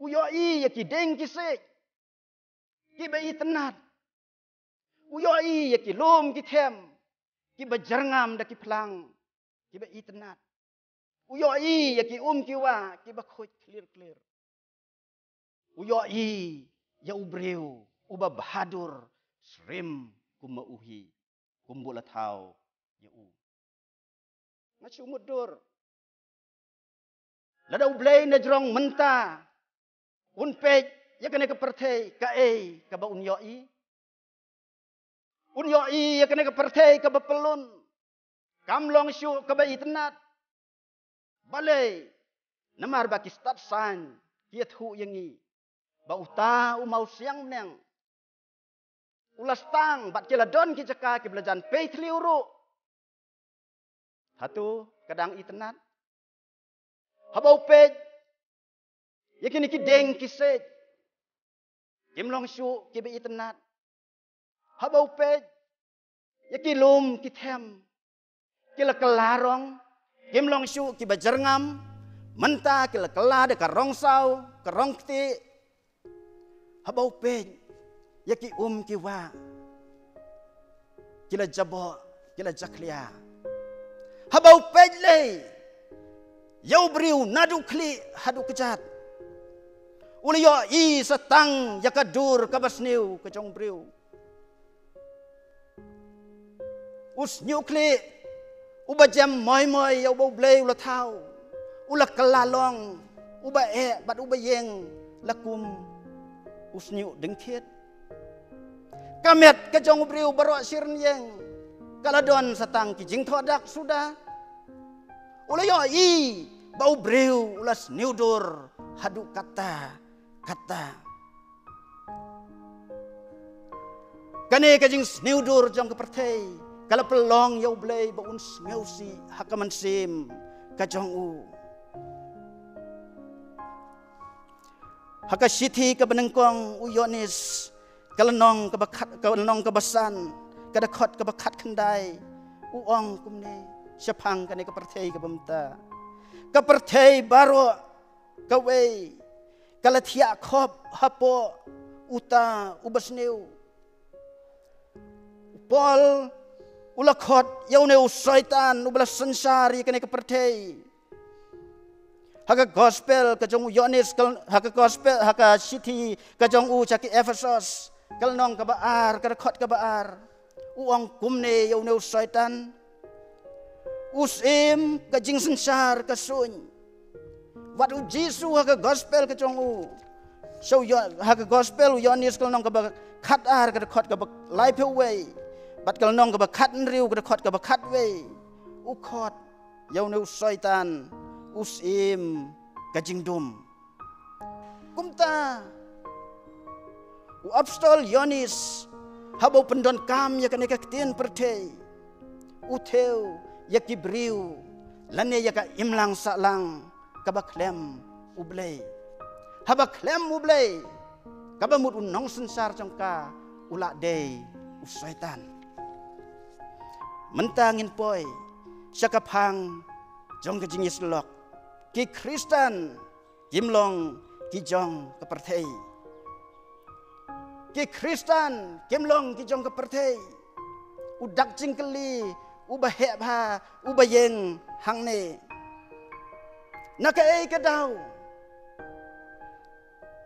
U ïohi ïa ki dieng ki siej kiba itynnad. U ïohi ïa ki lum ki them kiba jyrngam da ki phlang kiba itynnad. U ïohi ïa ki um ki wah kiba khuid khlir khlir. U ïohi ïa u briew uba bhadur syriem kum ma u hi, kumba u la thaw ïa u. Nga shu mutdur, lada u Blei na jrong mynta un peit ïa kane ka pyrthei, kaei kaba un ïohi? Un ïohi ïa kane ka pyrthei kaba pyllun, kam long shuh kaba itynnad. Balei? Namar ba ki stad saiñ ki ïathuh ïa ngi ba uta u mawsiang bneng u la sdang bad ki la don ki jaka kiba la jan pei thliew ruh. Hato ka dang itynnad? Haba u peit ïa kine ki dieng ki siej, kim long shuh kiba itynnad? Haba u peit ïa ki lum ki them, ki la kylla rong, kim long shuh kiba jyrngam? Mynta ki la kylla da ka rong saw, ka rong ktieh. Haba u peit ïa ki um ki wah, ki la jaboh, ki la jakhlia. Haba u peit lei ïa u briew naduh khlieh haduh kjat, u la ïohi sa tang ïa ka dur kaba sniew ka jong u briew. U shñiuh khlieh uba jem moi moi ïa uba u Blei u la thaw, u la kylla long, uba eh bad uba ïeng la kum u shñiuh dyngkhied. Ka met ka jong u briew baroh shi rynïeng ka la don sa tang ki jingthoh dak suda. U la ïohi ba u briew u la sniew dur haduh katta katta. Kane ka jingsniewdur jong ka pyrthei ka la pynlong ïa U Blei ba un sngewsih ha ka mynsiem ka jong u. Ha ka shithi kaba nyngkong u Ïoannis, ka lynnong kaba khat, ka lynnong kaba san, ka dkhot kaba khatkhyndai, u ong kumne shaphang kane ka pyrthei kaba mynta: Ka pyrthei baroh kawei ka la thiah khop hapoh uta uba sniew. U Paul u la khot ïa une u Soitan uba la synshar ïa kane ka pyrthei. Ha ka gospel ka jong u Ïoannis, ka, ha ka gospel, ha ka shithi ka jong u sha ki Ephesos, ka lynnong kaba ar, ka dkhot kaba ar, u ong kumne ïa une u Soitan: U syiem ka jingsynshar ka suiñ. Wat u Jisu ha ka gospel ka jong u, sha u Ïo-, ha ka gospel u Ïoannis ka lynnong kaba khatar, ka dkhot kaba laiphew wei, bad ka lynnong kaba khathynriew, ka dkhot kaba khatwei, u khot ïa une u Soitan u syiem ka jingdum. Kumta u apostol Ïoannis, haba u pyndonkam ïa kane ka ktien pyrthei, u thew ïa ki briew lane ïa ka imlang sahlang kaba khlem U Blei. Haba khlem U Blei, kaba mut u nongsynshar jong ka u la dei u Soitan. Mynta ngin poi sha ka phang jong ka jingïasyllok. Ki Khristan kim long ki jong ka pyrthei. Ki Khristan kim long ki jong ka pyrthei. U dak jingkylli uba heh bha uba ïeng hangne: Na kaei ka daw,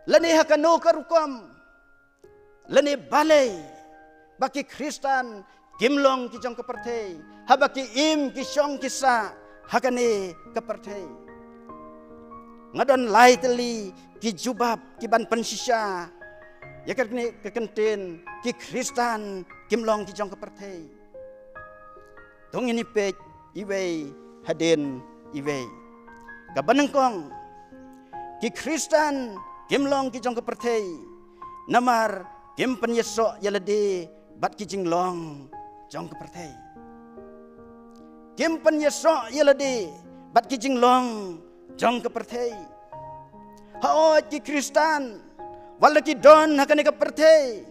lane ha kano ka rukom, lane balei ba ki Khristan kim long ki jong ka pyrthei, haba ki im ki shong ki sah ha kane ka pyrthei? Nga don lai tylli ki jubab ki ban pynshisha ïa kane ka kyntien, ki Khristan kim long ki jong ka pyrthei. To ngin ïa peit iwei hadien iwei. Kaba nyngkong, ki Khristan kim long ki jong ka pyrthei namar kim pynïasoh ïa lade bad ki jinglong jong ka pyrthei. Kim pynïasoh ïa lade bad ki jinglong jong ka pyrthei. Hooid, ki Khristan, wat la ki don ha kane ka pyrthei,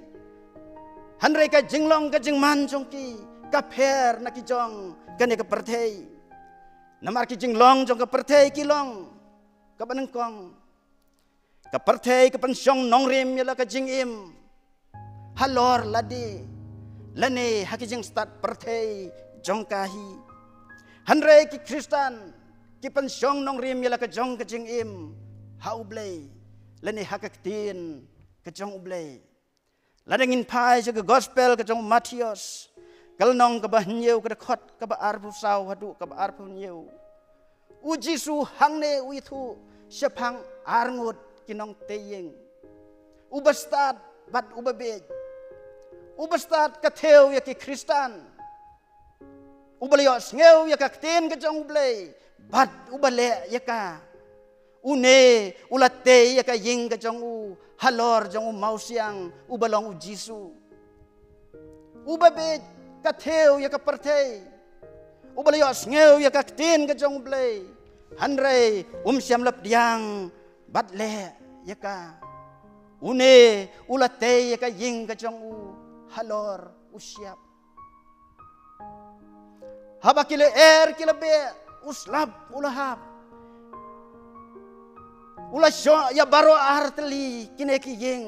hynrei ka jinglong ka jingman jong ki ka pher na ki jong kane ka pyrthei. Namar ki jinglong jong ka pyrthei ki long, kaba nyngkong, ka pyrthei ka pynshong nongrim ïa la ka jingim halor lade lane ha ki jingstad pyrthei jong ka hi. Hynrei ki Khristan ki pynshong nongrim ïa la ka jong ka jingim ha U Blei lane ha ka ktien ka jong U Blei. Lada ngin phai sha ka gospel ka jong u Mathaios, ka lynnong kaba hynñiew, ka dkhot kaba arphew saw haduh kaba arphew hynñiew, u Jisu hangne u ïathuh shaphang arngut ki nongtei ïing, uba stad bad uba bieit. Uba stad ka thew ïa ki Khristan, uba la ïohsngew ïa ka ktien ka jong U Blei bad uba leh ïa ka. Une u la tei ïa ka ïing ka jong u halor jong u mawsiang uba long u Jisu. Uba bieit ka thew ïa ka pyrthei, uba la ïohsngew ïa ka ktien ka jong U Blei, hynrei um shym la pdiang bad leh ïa ka. Une u la tei ïa ka ïing ka jong u halor u shyiap. Haba ki lyer ki la beh, u slap u la hap. U la shoh ïa baroh artylli kine ki ïing.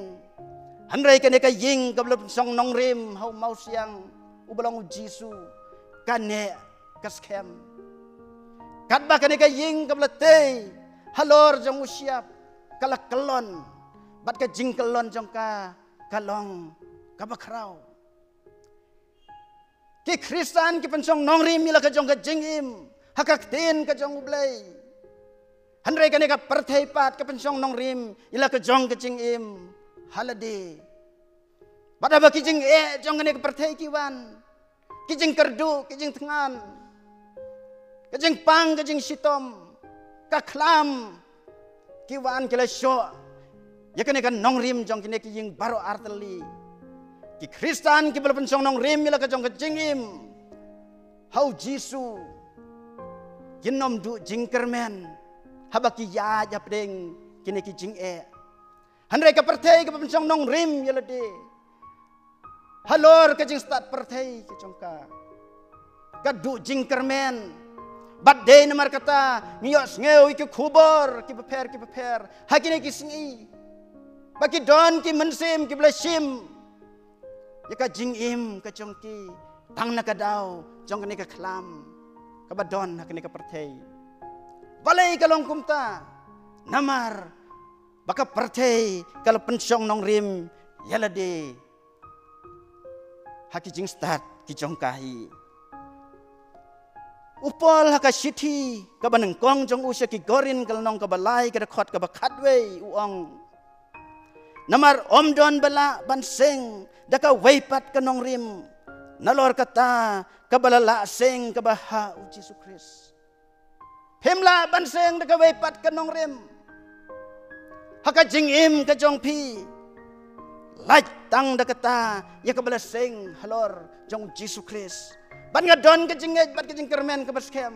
Hynrei kane ka ïing kaba la pynshong nongrim ha u mawsiang uba long u Jisu, ka neh ka skhem. Katba kane ka ïing kaba la tei halor jong u shyiap ka la kyllon, bad ka jingkyllon jong ka ka long kaba khraw. Ki Khristan ki pynshong nongrim ïa la ka jong ka jingim ha ka ktien ka jong U Blei. Hynrei kane ka pyrthei pat ka pynshong nongrim ïa la ka jong ka jingim ha lade. Bad haba ki jingeh jong kane ka pyrthei ki wan, ki jingkyrduh, ki jingthngan, ka jingpang, ka jingshitom, ka khlam, ki wan ki la shoh ïa kane ka nongrim jong kine ki ïing baroh artylli. Ki Khristan kiba la pynshong nongrim ïa la ka jong ka jingim ha u Jisu, kin ym duh jingkyrmen haba ki ïaid hapdeng kine ki jingeh. Hynrei ka pyrthei kaba pynshong nongrim ïa lade halor ka jingstad pyrthei ka jong ka, ka duh jingkyrmen. Bad dei namar kata ngi ïohsngew ïa ki khubor kiba pher kiba pher ha kine ki sngi, ba ki don ki mynsiem kiba la shim ïa ka jingim ka jong ki tang na ka daw jong kane ka khlam kaba don ha kane ka pyrthei. Balei ka long kumta? Namar ba ka pyrthei ka la pynshong nongrim ïa lade ha ki jingstad ki jong ka hi. U Paul ha ka shithi kaba nyngkong jong u sha ki Korinth, ka lynnong kaba lai, ka dkhot kaba khatwei, u ong: Namar ym don ba lah ban seng da kawei pat ka nongrim nalor kata kaba la lah seng, kaba ha u Jisu Khrist. Phim lah ban seng da kawei pat ka nongrim ha ka jingim ka jong phi, lait tang da kata ïa kaba la seng halor jong u Jisu Khrist. Bad nga don ka jingngeit bad ka jingkyrmen kaba skhem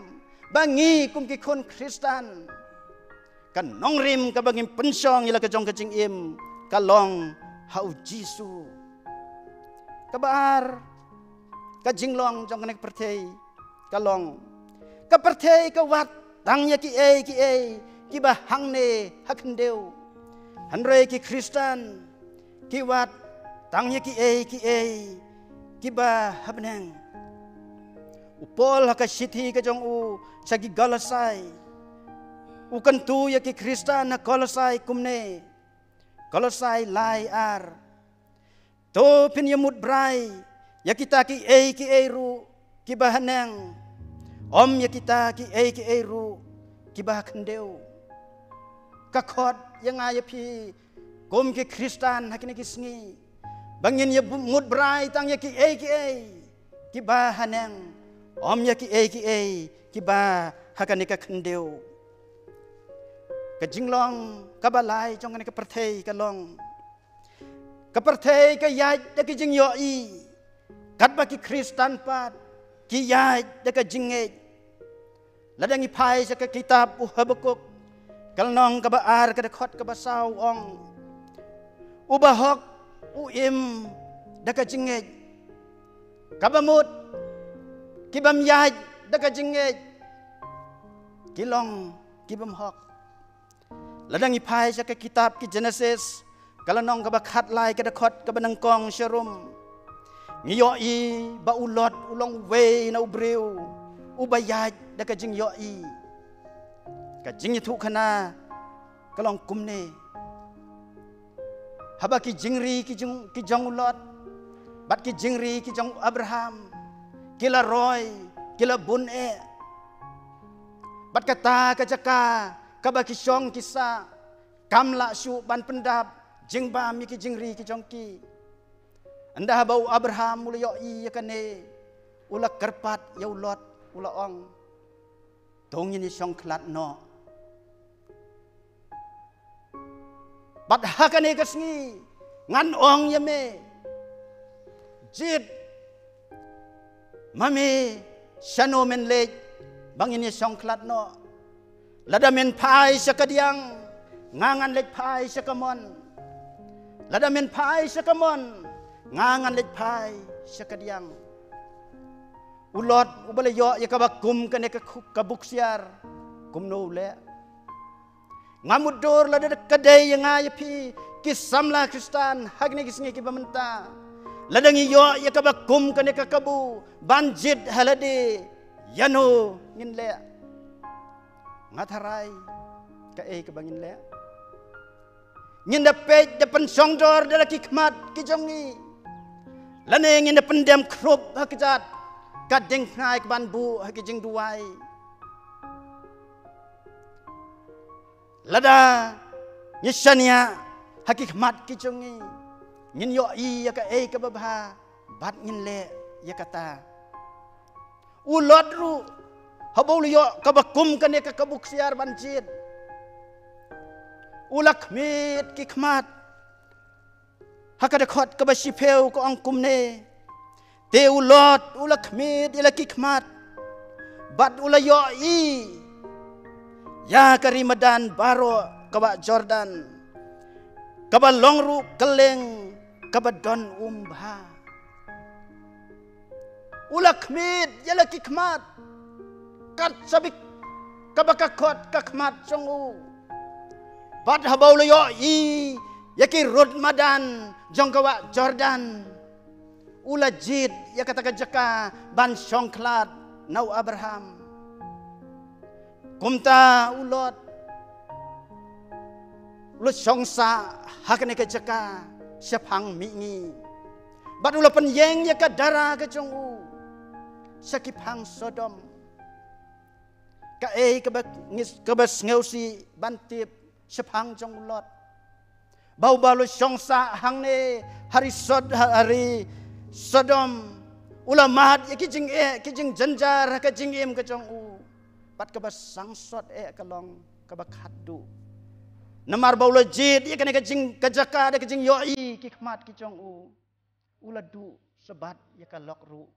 ba ngi kum ki khun Khristan, ka nongrim kaba ngin pynshong ïa la ka jong ka jingim ka long ha u Jisu. Kaba ar, ka jinglong jong kane ka pyrthei ka long, ka pyrthei ka wad tang ïa kiei kiei kiba hangne ha khyndew. Hynrei ki Khristan ki wad tang ïa kiei kiei kiba ha bneng. U Paul ha ka shithi ka jong u sha ki Kolosai, u kyntu ïa ki Khristan ha Kolosai kumne. Kolosai lai ar: To phin ïamut brai ïa kita kiei kiei ruh kiba haneng, ym ïa kita kiei kiei ruh kiba ha khyndew. Ka khot ïa nga ïa phi kum ki Khristan ha kine ki sngi ba ngin ïamut brai tang ïa kiei kiei kiba haneng, ym ïa kiei kiei kiba ha kane ka khyndew. Ka jinglong kaba lai jong kane ka pyrthei ka long, ka pyrthei ka ïaid da ka jingïohi, katba ki Khristan pat ki ïaid da ka jingngeit. Lada ngi phai sha ka kitab u Habakuk, ka lynnong kaba ar, ka dkhot kaba saw, u ong: U bahok u im da ka jingngeit. Kaba mut, ki bym ïaid da ka jingngeit ki long ki bym hok. Lada ngi phai sha ka kitab ki Genesis, ka lynnong kaba khatlai, ka dkhot kaba nyngkong sharum, ngi ïohi ba u Lot u long uwei na u briew uba ïaid da ka jingïohi. Ka jingïathuhkhana ka long kumne: Haba ki jingri ki jong, ki jong u Lot bad ki jingri ki jong u Abraham ki la roi, ki la bun eh, bad kata ka jaka kaba ki shong ki sah kam lah shuh ban pyndap jingbam ïa ki jingri ki jong ki. Ynda haba u Abraham u la ïohi ïa kane, u la kyrpad ïa u Lot, u la ong: To ngin ïashong khlad noh. Bad ha kane ka sngi ngan ong ïa me, jied ma me shano men leit ba ngin ïashong khlad noh. Lada men phai sha kadiang, nga ngan leit phai sha kamon. Lada men phai sha kamon, nga ngan leit phai sha kadiang. U Lot uba la ïoh ïa kaba kum kane ka khu-, ka buksiar, kumno u leh? Nga mutdur lada ka dei ïa nga ïa phi ki samla Khristan ha kine ki sngi kiba mynta, lada ngi ïoh ïa kaba kum kane ka kabu ban jied ha lade, ïano ngin leh? Nga tharai kaei kaba ngin leh? Ngin da peit da pynshongdor da la ki khmat ki jong ngi, lane ngin da pyndem khrup ha kjat ka diengphna kaban buh ha ki jingduwai? Lada ngi shaniah ha ki khmat ki jong ngi, ngin ïohi ïa kaei kaba bha bad ngin leh ïa kata. U Lot ruh, haba u la ïoh kaba kum kane ka kabu ksiar ban jied, u la khmied ki khmat Ha ka dkhot kaba shiphew ka ong kumne: Te u Lot u la khmied ïa la ki khmat bad u la ïohi ïa ka ri madan baroh ka wah Jordan, kaba long ruh kylleng kaba don um bha. U la khmied ïa la ki khmat kat shaba kaba ka khot ka khmat jong u. Bad haba u la ïohi ïa ki rud madan jong ka wah Jordan, u la jied ïa kata ka jaka ban shong khlad na u Abraham. Kumta u Lot u la shong sah ha kane ka jaka shaphang mihngi. Bad u la pynïeng ïa ka dara ka jong u sha ki phang Sodom. Kaei kaba ngis-, kaba sngewsih ban tip shaphang jong u Lot, ba uba u la shong sah hangne ha ri Sod-, ha, ha ri Sodom, u la mad ïa ki jingeh, ki jingjynjar ha ka jingim ka jong u. Bad kaba sangsot eh ka long kaba khatduh. Namar ba u la jied ïa kane ka jing-, ka jaka da ka jingïohi ki khmat ki jong u, u la duh shabat ïa ka lok ruh.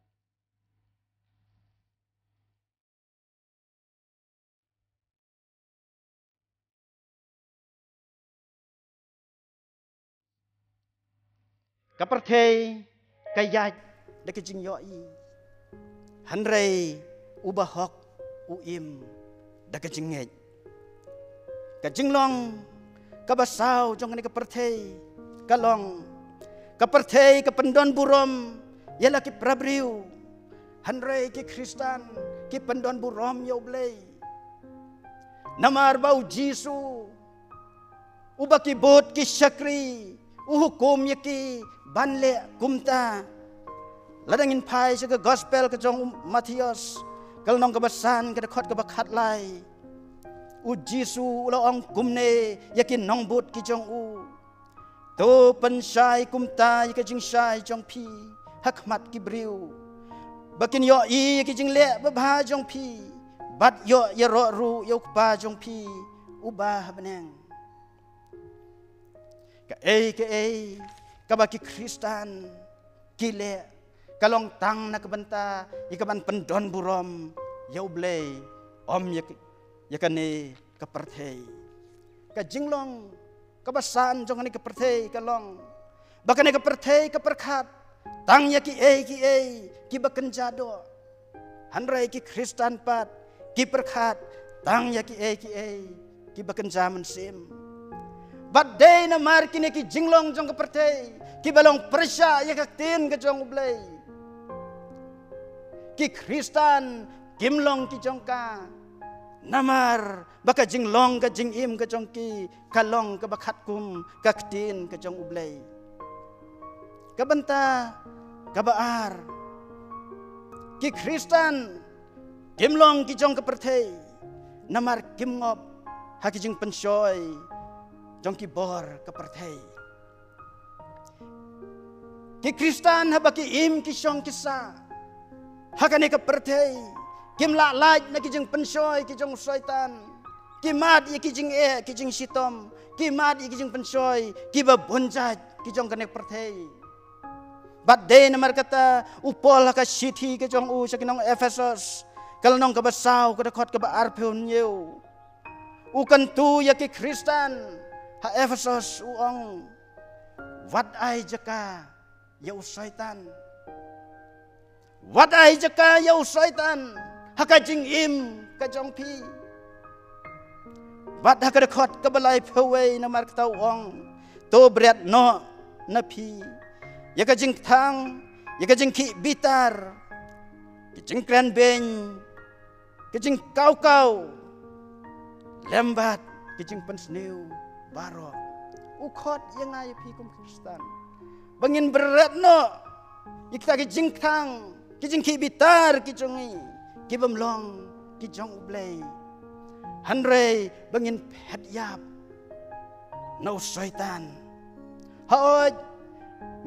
Ka pyrthei ka ïaid da ka jingïohi, hynrei u bahok u im da ka jingngeit. Ka jinglong kaba saw jong kane ka pyrthei ka long, ka pyrthei ka pyndon burom ïa la ki para briew, hynrei ki Khristan ki pyndon burom ïa U Blei. Namar ba U Jisu, uba ki bud ki shakri u hukum ïa ki ban leh kumta. Lada ngin phai sha ka gospel ka jong u Mathaios, ka lynnong kaba san, ka dkhot kaba khatlai, U Jisu u la ong kumne ïa ki nongbud ki jong u: To pynshai kumta ïa ka jingshai jong phi ha khmat ki briew, ba kin ïohi ïa ki jingleh babha jong phi, bad ïoh ïaroh ruh ïa U Kpa jong phi uba ha bneng. Kaei kaei kaba ki Khristan ki leh, ka long tang na ka bynta ïa ka ban pyndon burom ïa U Blei, ym ïa ka, ïa kane ka pyrthei. Ka jinglong kaba san jong kane ka pyrthei ka long ba kane ka pyrthei ka pyrkhat tang ïa kiei kiei kiba kynja doh. Hynrei ki Khristan pat ki pyrkhat tang ïa kiei kiei kiba kynja mynsiem. Bad dei namar kine ki jinglong jong ka pyrthei kiba long pyrshah ïa ka ktien ka jong U Blei, ki Khristan kim long ki jong ka. Namar ba ka jinglong ka jingim ka jong ki ka long kaba khatkum ka ktien ka jong U Blei. Ka bynta kaba ar, ki Khristan kim long ki jong ka pyrthei, namar kim ngop ha ki jingpynshoi jong ki bor ka pyrthei. Ki Khristan haba ki im ki shong ki sah ha kane ka pyrthei, kim lah lait na ki jingpynshoi ki jong u Soitan. Ki mad ïa ki jingeh ki jingshitom, ki mad ïa ki jingpynshoi kiba bun jait ki jong kane ka pyrthei. Bad dei namar kata u Paul ha ka shithi ka jong u sha ki nong Ephesos, ka lynnong kaba saw, ka dkhot kaba arphew hynñiew, u kyntu ïa ki Khristan ha Ephesos, u ong: Wat ai jaka ïa u Soitan. Wat ai jaka ïa u Soitan ha ka jingim ka jong phi. Bad ha ka dkhot kaba laiphew wei, namar kata u ong: To bret noh na phi ïa ka jingkthang, ïa ka jingkhih bitar, ka jingkren beiñ, ka jingkawkaw, lem bad ka jingpynsniew baroh. U khot ïa nga ïa phi kum Khristan ba ngin bret noh ïa kita ki jingkthang, ki jingkhih bitar ki jong ngi, ki bym long ki jong U Blei, hynrei ba ngin phet ïap na u Soitan. Hooid,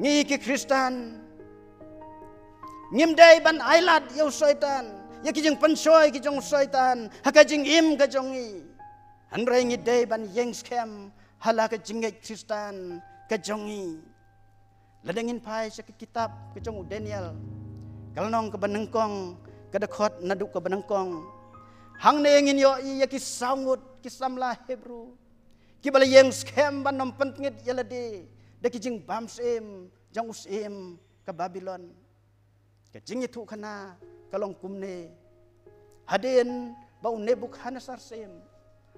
ngi ki Khristan ngim dei ban ailad ïa u Soitan, ïa ki jingpynshoi ki jong u Soitan ha ka jingim ka jong ngi. Hynrei ngi dei ban ïeng skhem ha la ka jingngeit Khristan ka jong ngi. Lada ngin phai sha ka kitab ka jong u Daniel, ka lynnong kaba nyngkong, ka dkhot naduh kaba nyngkong, hangne ngin ïohi ïa ki saw ngut ki samla Hebru kiba la ïeng skhem ban ym pyntngit ïa lade da ki jingbam syiem jong u syiem ka Babilon. Ka jingïathuhkhana ka long kumne: Hadien ba u Nebukhadnessar syiem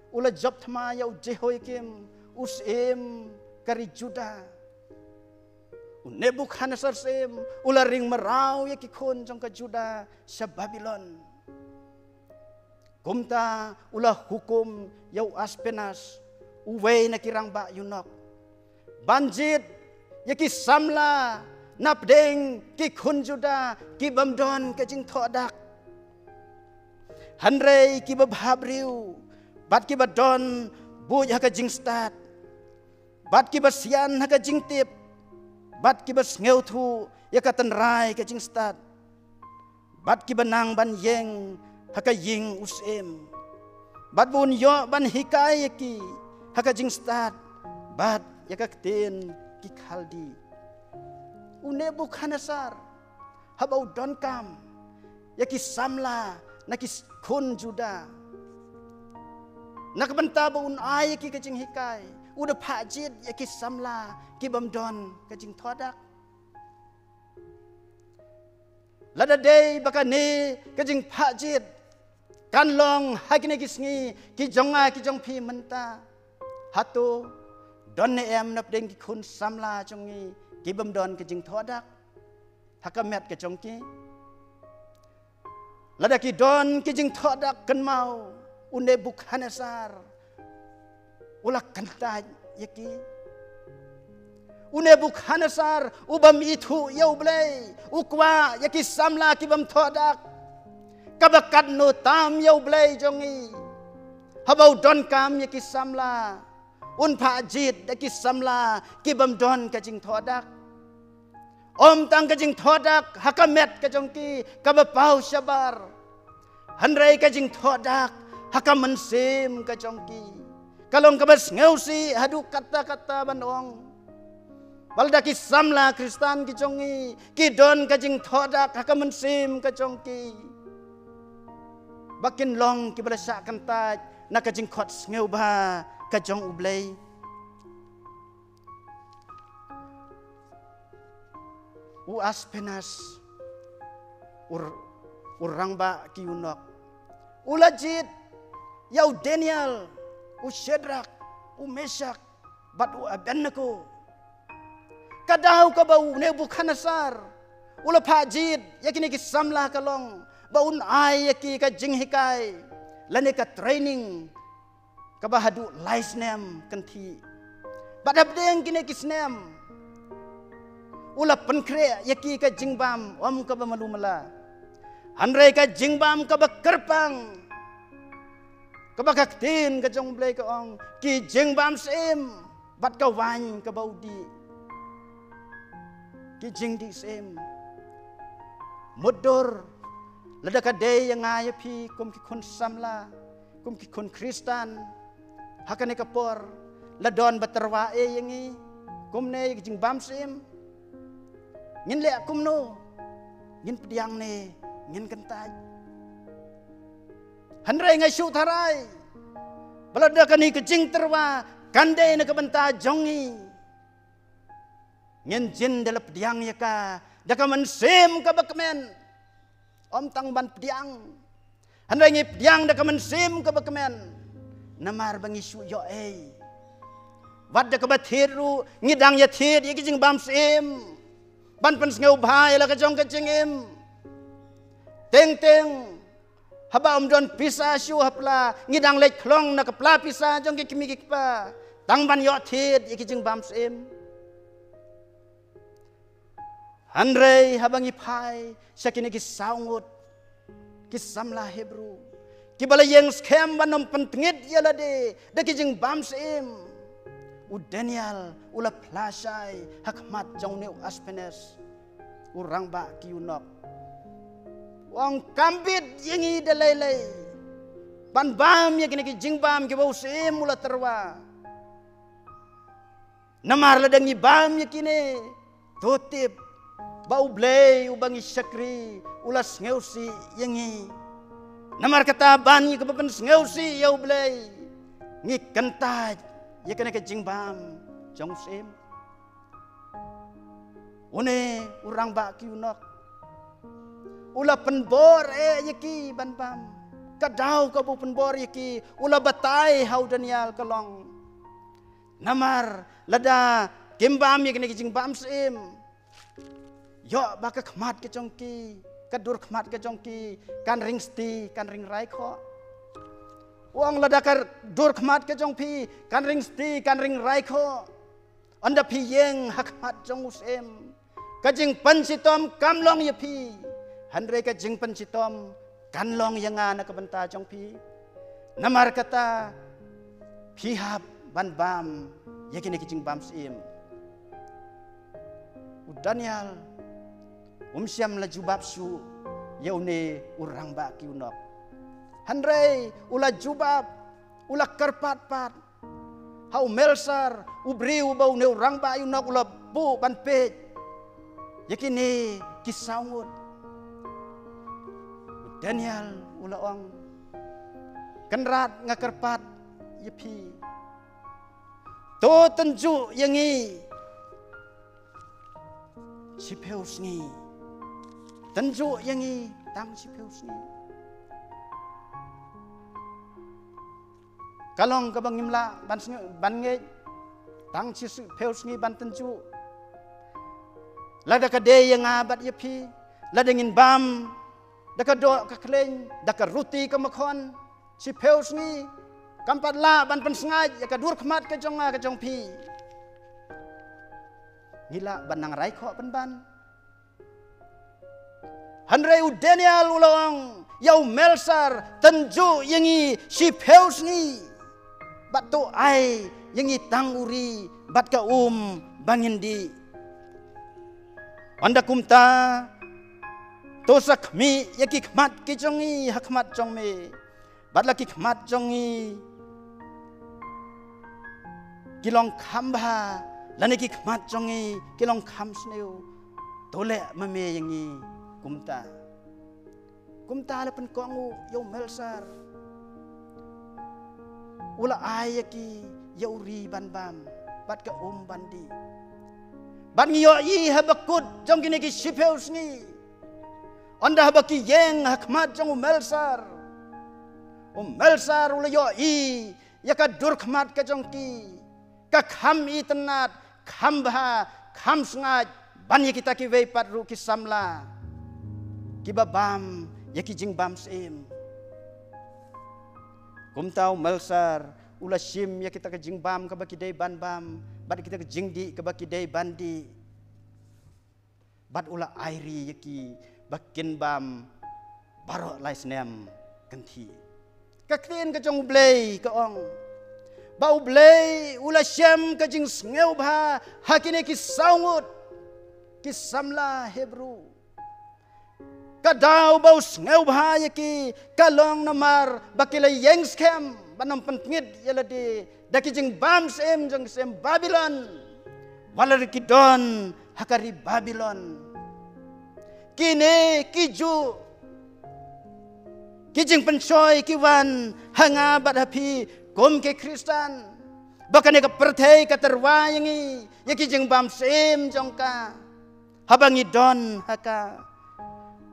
u la jop thma ïa u Jehoiakim u syiem ka ri Juda, u Nebukhadnessar syiem u la ring mraw ïa ki khun jong ka Juda sha Babilon. Kumta u la hukum ïa u Aspenas, uwei na ki rangbah ïunok, ban jied ïa ki samla napdeng ki khun Juda ki bym don ka jingthoh dak. Hynrei kiba bhabriew bad kiba don buit ha ka jingstad, bad kiba sian ha ka jingtip, bad kiba sngewthuh ïa ka tynrai ka jingstad, bad kiba nang ban ïeng ha ka ïing u syiem, bad ba un ïoh ban hikai ïa ki ha ka jingstad bad ïa ka ktien ki Khaldi. U Nebukhadnessar, haba u donkam ïa ki samla na ki s-, khun Juda, na ka bynta ba un ai ïa ki ka jinghikai, u da phah jied ïa ki samla ki bym don ka jingthoh dak. Lada dei ba kane ka jingphah jied kan long ha kine ki sngi ki jong nga ki jong phi mynta, hato don ne em napdeng ki khun samla jong ngi ki bym don ka jingthoh dak ha ka met ka jong ki? Lada ki don ki jingthoh dak, kynmaw, u Nebukhadnessar u la kyntait ïa ki. U Nebukhadnessar u bym ithuh ïa U Blei, u kwah ïa ki samla ki bym thoh dak. Kaba katno tam ïa U Blei jong ngi, haba u donkam ïa ki samla, un phah jied da ki samla ki bym don ka jingthoh dak. Ym tang ka jingthoh dak ha ka met ka jong ki kaba paw shabar, hynrei ka jingthoh dak ha ka mynsiem ka jong ki ka long kaba sngewsih haduh katta katta ban ong ba lada ki samla Khristan ki jong ngi ki don ka jingthoh dak ha ka mynsiem ka jong ki, ba kin long kiba la shah kyntait na ka jingkhot sngewbha ka jong U Blei. U Aspenas, u r-, u rangbah ki ïunok, u la jied ïa u Daniel, u Shadrak, u Meshak bad u Abednego. Ka daw kaba u Nebukhadnessar u la phah jied ïa kine ki samla ka long ba un ai ïa ki ka jinghikai lane ka training kaba haduh lai snem kynthih. Bad hapdeng kine ki snem u la pynkhreh ïa ki ka jingbam, ym kaba malu mala, hynrei ka jingbam kaba kyrpang, kaba ka ktien ka jong U Blei ka ong, ki jingbam syiem bad ka waiñ kaba u dih. Ki jingdih syiem. Mutdur, lada ka dei ïa nga ïa phi kum ki khun samla, kum ki khun Khristan, ha kane ka por la don ba tyrwa ei ïa ngi kumne ïa ki jingbam syiem, ngin leh kumno? Ngin pdiang ne ngin kyntait? Hynrei nga shu tharai ba lada kane ka jingtyrwa kan dei na ka bynta jong ngi, ngin jin da la pdiang ïa ka da ka mynsiem kaba kmen. Ym tang ban pdiang, hynrei ngi pdiang da ka mynsiem kaba kmen, namar ba ngi shu ïoh ei. Wat da kaba thied ruh ngi dang ïa thied ïa ki jingbam syiem ban pynsngewbha ïa la ka jong ka jingim. Teng teng, haba ym don pisa shuh ha pla, ngi dang leit khlong na ka pla pisa jong ki kmie ki kpa tang ban ïoh thied ïa ki jingbam syiem. Hynrei haba ngi phai sha kine ki saw ngut ki samla Hebru kiba la ïeng skhem ban ym pyntngit ïa lade da ki jingbam syiem, u Daniel u la phla shai ha khmat jong une u Aspenas, u rangbah ki ïunok. U ong, kam bit ïa ngi da lei lei ban bam ïa kine ki jingbam kiba u syiem u la tyrwa. Namar lada ngi bam ïa kine, To tip ba U Blei uba ngi shakri u la sngewsih ïa ngi. Namar kata ban ngi kaba pynsngewsih ïa U Blei, ngi kyntait ïa kane ka jingbam jong u syiem. Une u rangbah ki unok u la pynbor eh ïa ki ban bam. Ka daw kaba u pynbor ïa ki u la batai ha u Daniel ka long, namar lada kim bam ïa kine ki jingbam syiem, ïoh ba ka khmat ka jong ki, ka dur khmat ka jong ki kan ring sti, kan ring raikhoh. U ong, lada ka dur khmat ka jong phi kan ring sti, kan ring raikhoh, ynda phi ïeng ha khmat jong u syiem, ka jingpynshitom kam long ïa phi, hynrei ka jingpynshitom kan long ïa nga na ka bynta jong phi. Namar kata, phi hap ban bam ïa kine ki jingbam syiem. U Daniel um shym la jubab shuh ïa une u rangbah ki unok. Hynrei u la jubab, u la kyrpad pat ha u Belsasar, u briew uba une u rangbah ki unok u la buh ban peit ïa kine ki saw ngut. U Daniel u la ong, Kynrad, nga kyrpad ïa phi, to tynjuh ïa ngi shiphew sngi. Tynjuh ïa ngi tang shiphew sngi. Ka long kaba ngim lah ban sngi-, ban ngeit tang shiphew sngi ban tynjuh. Lada ka dei ïa nga bad ïa phi, lada ngin bam da ka doh ka khleiñ, da ka ruti ka makhon, shiphew sngi kam pat lah ban pynsngaid ïa ka dur khmat ka jong nga ka jong phi. Ngi lah ban nang raikhoh pynban. Hynrei u Daniel u la ong ïa u Belsasar, tynjuh ïa ngi shiphew sngi, bad to ai ïa ngi tang u ri bad ka um ba ngin dih. Ynda kumta, to sa khmih ïa ki khmat ki jong ngi ha khmat jong me, bad la ki khmat jong ngi ki long kham bha, lane ki khmat jong ngi ki long kham sniew, to leh ma me ïa ngi kumta. Kumta la pynkohnguh ïa u Belsasar. U la ai ïa ki ïa u ri ban bam bad ka um ban dih. Bad ngi ïohi haba kut jong kine ki shiphew sngi, ynda haba ki ïeng ha khmat jong u Belsasar, u Belsasar u la ïohi ïa ka dur khmat ka jong ki, ka kham itynnad, kham bha, kham sngaid ban ïa kita kiwei pat ruh ki samla kiba bam ïa ki jingbam syiem. Kumta u Belsasar u la shim ïa kita ka jingbam kaba ki dei ban bam bad kita ka jingdih kaba ki dei ban dih, bad u la ai ri ïa ki ba kin bam baroh lai snem kynthih. Ka ktien ka jong U Blei ka ong ba U Blei u la shem ka jingsngewbha ha kine ki saw ngut ki samla Hebru. Ka daw ba u sngewbha ïa ki ka long namar ba ki la ïeng skhem ban ym pyntngit ïa lade da ki jingbam syiem jong ki syiem Babilon, wat la ki don ha ka ri Babilon. Kine ki juh ki jingpynshoi ki wan ha nga bad ha phi kum ki Khristan, ba kane ka pyrthei ka tyrwa ïa ngi ïa ki jingbam syiem jong ka haba ngi don ha ka.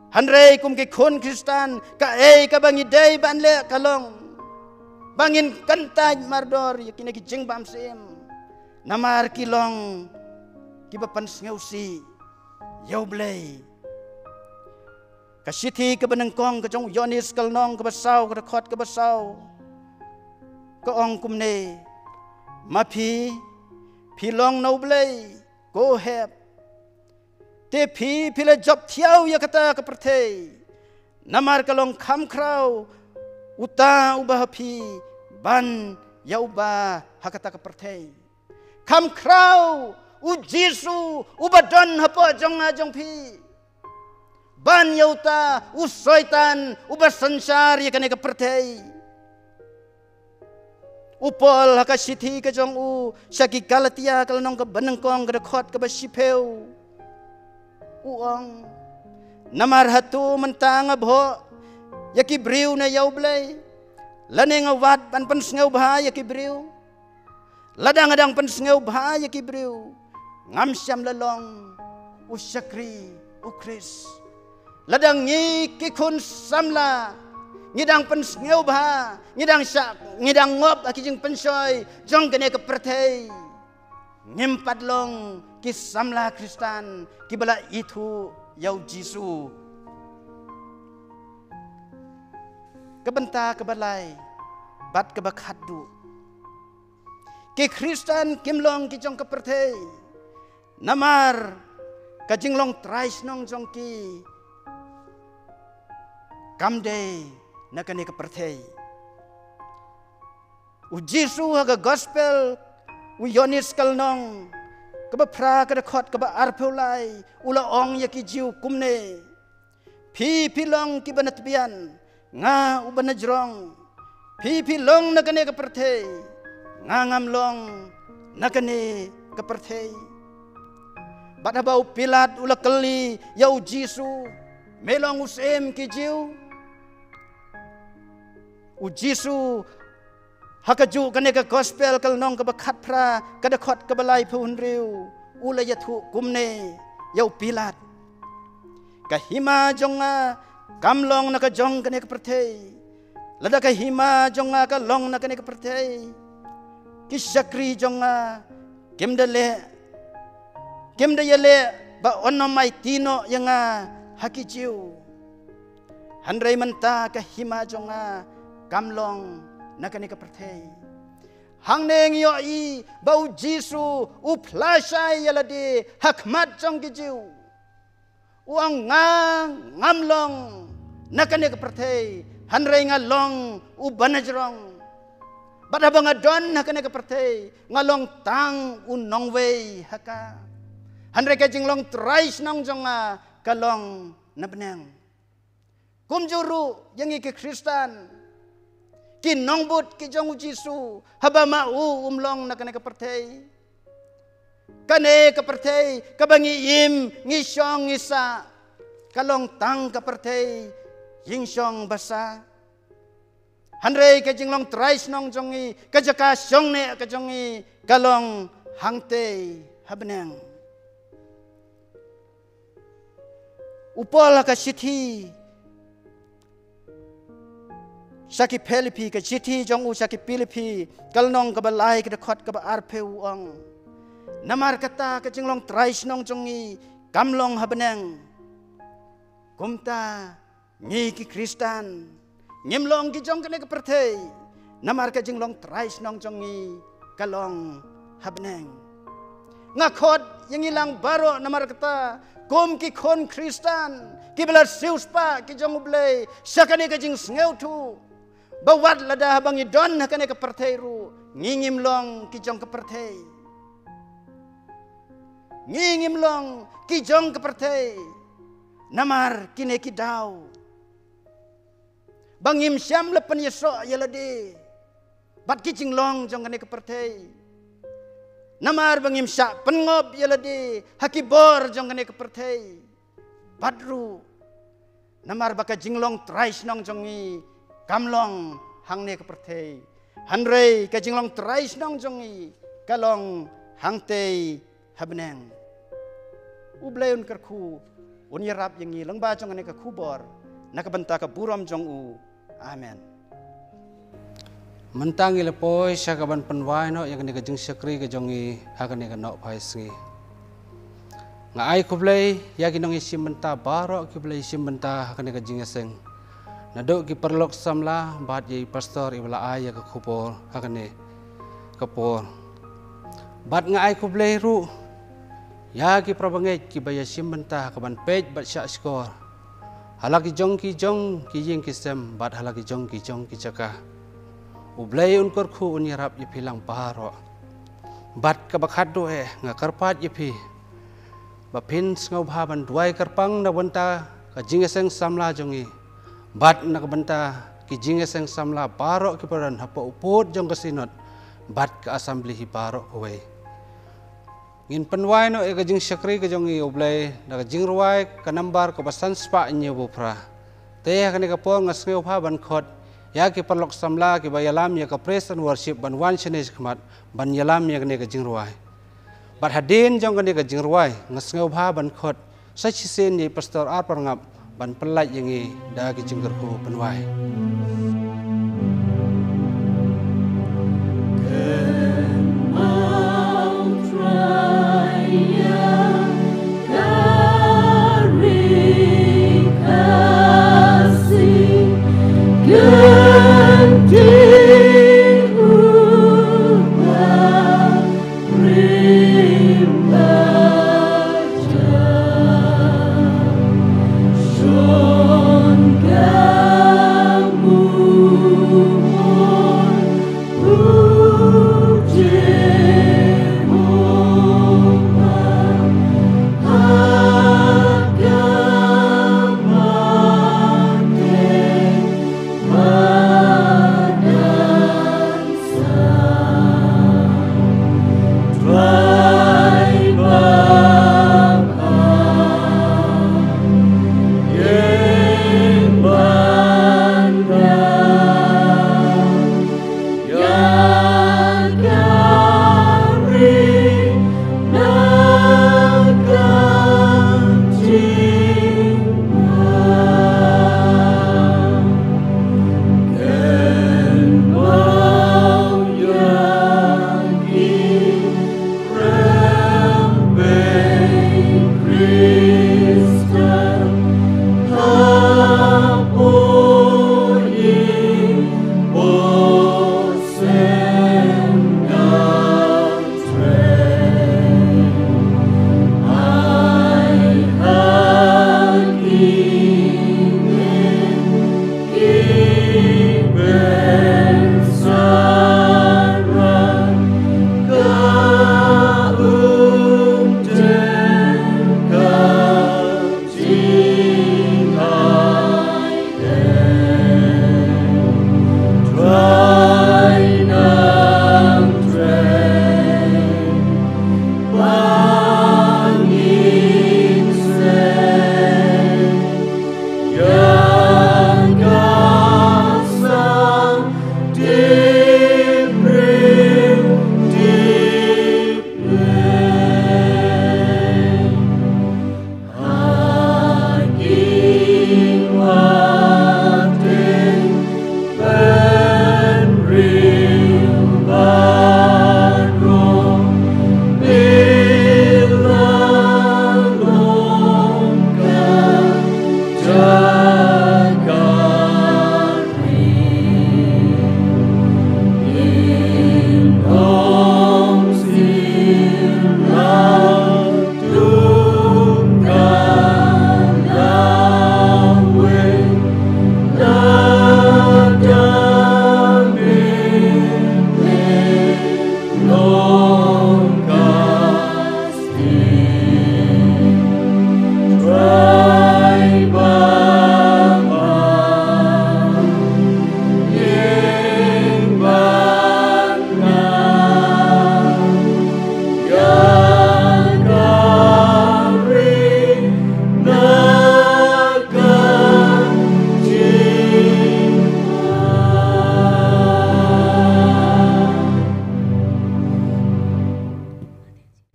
Hynrei kum ki khun Khristan, kaei kaba ngi dei ban leh ka long ba ngin kyntait mardor ïa kine ki jingbam syiem, namar ki long kiba pynsngewsih ïa U Blei. Ka shithi kaba nyngkong ka jong u Ïoannis ka lynnong kaba saw, ka dkhot kaba saw, ka ong kumne: Ma phi, phi long na U Blei, ko hep. Te phi, phi la jop thiaw ïa kata ka pyrthei, namar ka long kham khraw uta uba ha phi ban ïa uba ha kata ka pyrthei. Kham khraw u Jisu uba don hapoh jong nga jong phi ban ïa uta u Soitan uba synshar ïa kane ka pyrthei. U Paul ha ka shithi ka jong u sha ki Galatia ka lynnong kaba nyngkong ka dkhot kaba shiphew, U ong, namar hato mynta nga bhoh ïa ki briew ne ïa U Blei? Lane nga wad ban pynsngewbha ïa ki briew? Lada nga dang pynsngewbha ïa ki briew, ngam shym la long u shakri U Khrist. Lada ngi ki khun samla ngi dang pynsngewbha, ngi dang shah, ngi dang ngop ha ki jingpynshoi jong kane ka pyrthei, ngim pat long ki samla Khristan kiba la ithuh ïa U Jisu. Ka bynta kaba lai bad kaba khatduh. Ki Khristan kim long ki jong ka pyrthei, namar ka jinglong trai shnong jong ki kam dei na kane ka pyrthei. U Jisu ha ka gospel u Ïoannis ka lynnong kaba phra, ka dkhot kaba arphew lai, u la ong ïa ki Jiw kumne: Phi, phi long kiba na tbian, nga uba na jrong. Phi, phi long na kane ka pyrthei, nga ngam long na kane ka pyrthei. Bad haba u Pilat u la kylli ïa U Jisu, me long u syiem ki Jiw? U Jisu ha kajuh kane ka gospel ka lynnong kaba khatphra, ka dkhot kaba laiphew hynriew, u la ïathuh kumne ïa u Pilat: Ka hima jong nga kam long na ka jong kane ka pyrthei. Lada ka hima jong nga ka long na kane ka pyrthei, ki shakri jong nga kim da leh, kim da ïaleh ba yn nym aiti noh ïa nga ha ki Jiw. Hynrei mynta ka hima jong nga kam long na kane ka pyrthei. Hangne ngi ïohi ba U Jisu u phla shai ïa lade ha khmat jong ki Jiw. U ong, nga ngam long na kane ka pyrthei, hynrei nga long uba na jrong. Bad haba nga don ha kane ka pyrthei, nga long tang u nongwei ha ka. Hynrei ka jinglong trai shnong jong nga ka long na bneng. Kumjuh ruh ïa ngi ki Khristan, ki nongbud ki jong U Jisu, haba ma u um long na kane ka pyrthei, kane ka pyrthei kaba ngi im, ngi shong, ngi sah, ka long tang ka pyrthei ïing shong ba sah. Hynrei ka jinglong trai shnong jong ngi, ka jaka shong neh ka jong ngi, ka long hangtei ha bneng. U Paul ha ka shithi sha ki Philippi, ka shithi jong u sha ki Philippi, ka lynnong kaba lai, ka dkhot kaba arphew, u ong: Namar kata ka jinglong trai shnong jong ngi kam long ha bneng. Kumta ngi ki Khristan ngim long ki jong kane ka pyrthei, namar ka jinglong trai shnong jong ngi ka long ha bneng. Nga khot ïa ngi lang baroh namar kata, kum ki khun Khristan kiba la siewspah ki jong U Blei sha kane ka jingsngewthuh, ba wat lada haba ngi don ha kane ka pyrthei ruh, ngi ngim long ki jong ka pyrthei. Ngi ngim long ki jong ka pyrthei. Namar kine ki daw ba ngim shym la pynïasoh ïa lade bad ki jinglong jong kane ka pyrthei. Namar ba ngim shah pynngop ïa lade ha ki bor jong kane ka pyrthei. Bad ruh namar ba ka jinglong trai shnong jong ngi kam long hangne ka pyrthei, hynrei ka jinglong trai shnong jong ngi ka long hangtei ha bneng. U Blei un kyrkhu, un ïarap ïa ngi lyngba jong kane ka khubor, na ka bynta ka burom jong u. Amen. Mynta ngi la poi sha kaban pynwai noh ïa kane ka jingshakri ka jong ngi ha kane ka nohphai sngi. Nga ai khublei ïa ki nongïashim bynta baroh kiba la ïashim bynta ha kane ka jingïaseng, naduh ki paralok samla bad ïa i pastor iba la ai ïa ka khubor ha kane ka por. Bad nga ai khublei ruh ïa ki parabangeit kiba ïashim bynta ha kaban peit bad shahshkor ha la ki jong ki jong ki ïing ki sem bad ha la ki jong ki jong ki jaka. U Blei un kyrkhu, un ïarap ïa phi lang baroh. Bad kaba khatduh eh, nga kyrpad ïa phi ba phin sngewbha ban duwai kyrpang na ka bynta ka jingïaseng samla jong ngi bad na ka bynta ki jingïaseng samla baroh kiba don hapoh u pud jong ka Synod bad ka Assembly hi baroh kawei. Ngin pynwai noh ïa ka jingshakri ka jong ngi, U Blei, da ka jingrwai ka nambar kaba san spah hynñiew phra. Te ha kane ka por nga sngewbha ban khot ïa ki paralok samla kiba ïalam ïa ka praise and worship ban wan shane shakhmat ban ïalam ïa kane ka jingrwai. Bad hadien jong kane ka jingrwai nga sngewbha ban khot sa shisien ïa i Pastor R Parngap ban pyllait ïa ngi da ki jingkyrkhu pynwai.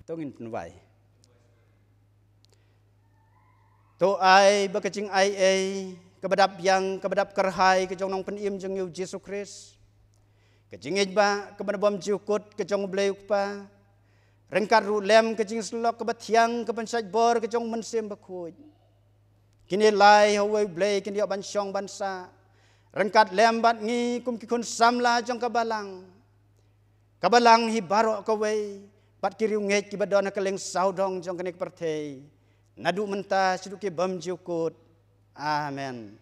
To ngin pynwai. To ai ba ka jingai ei kaba dap biang, kaba dap kyrhai ka jong u Nongpynim jong ngi u Jisu Khrist, ka jingngeit ba kaba na bymjukut ka jong U Blei U Kpa, ryngkat ruh lem ka jingsyllok kaba thiang, ka pynshait bor ka jong U Mynsiem Bakhuid, kin ïalai ha uwei U Blei, kin ïoh ban shong ban sah ryngkat lem bad ngi kum ki khun samla jong ka balang, ka balang hi baroh kawei, bad ki riewngeit kiba don ha ka liang sawdong jong kane ka pyrthei, naduh mynta shaduh ki bymjukut. Amen.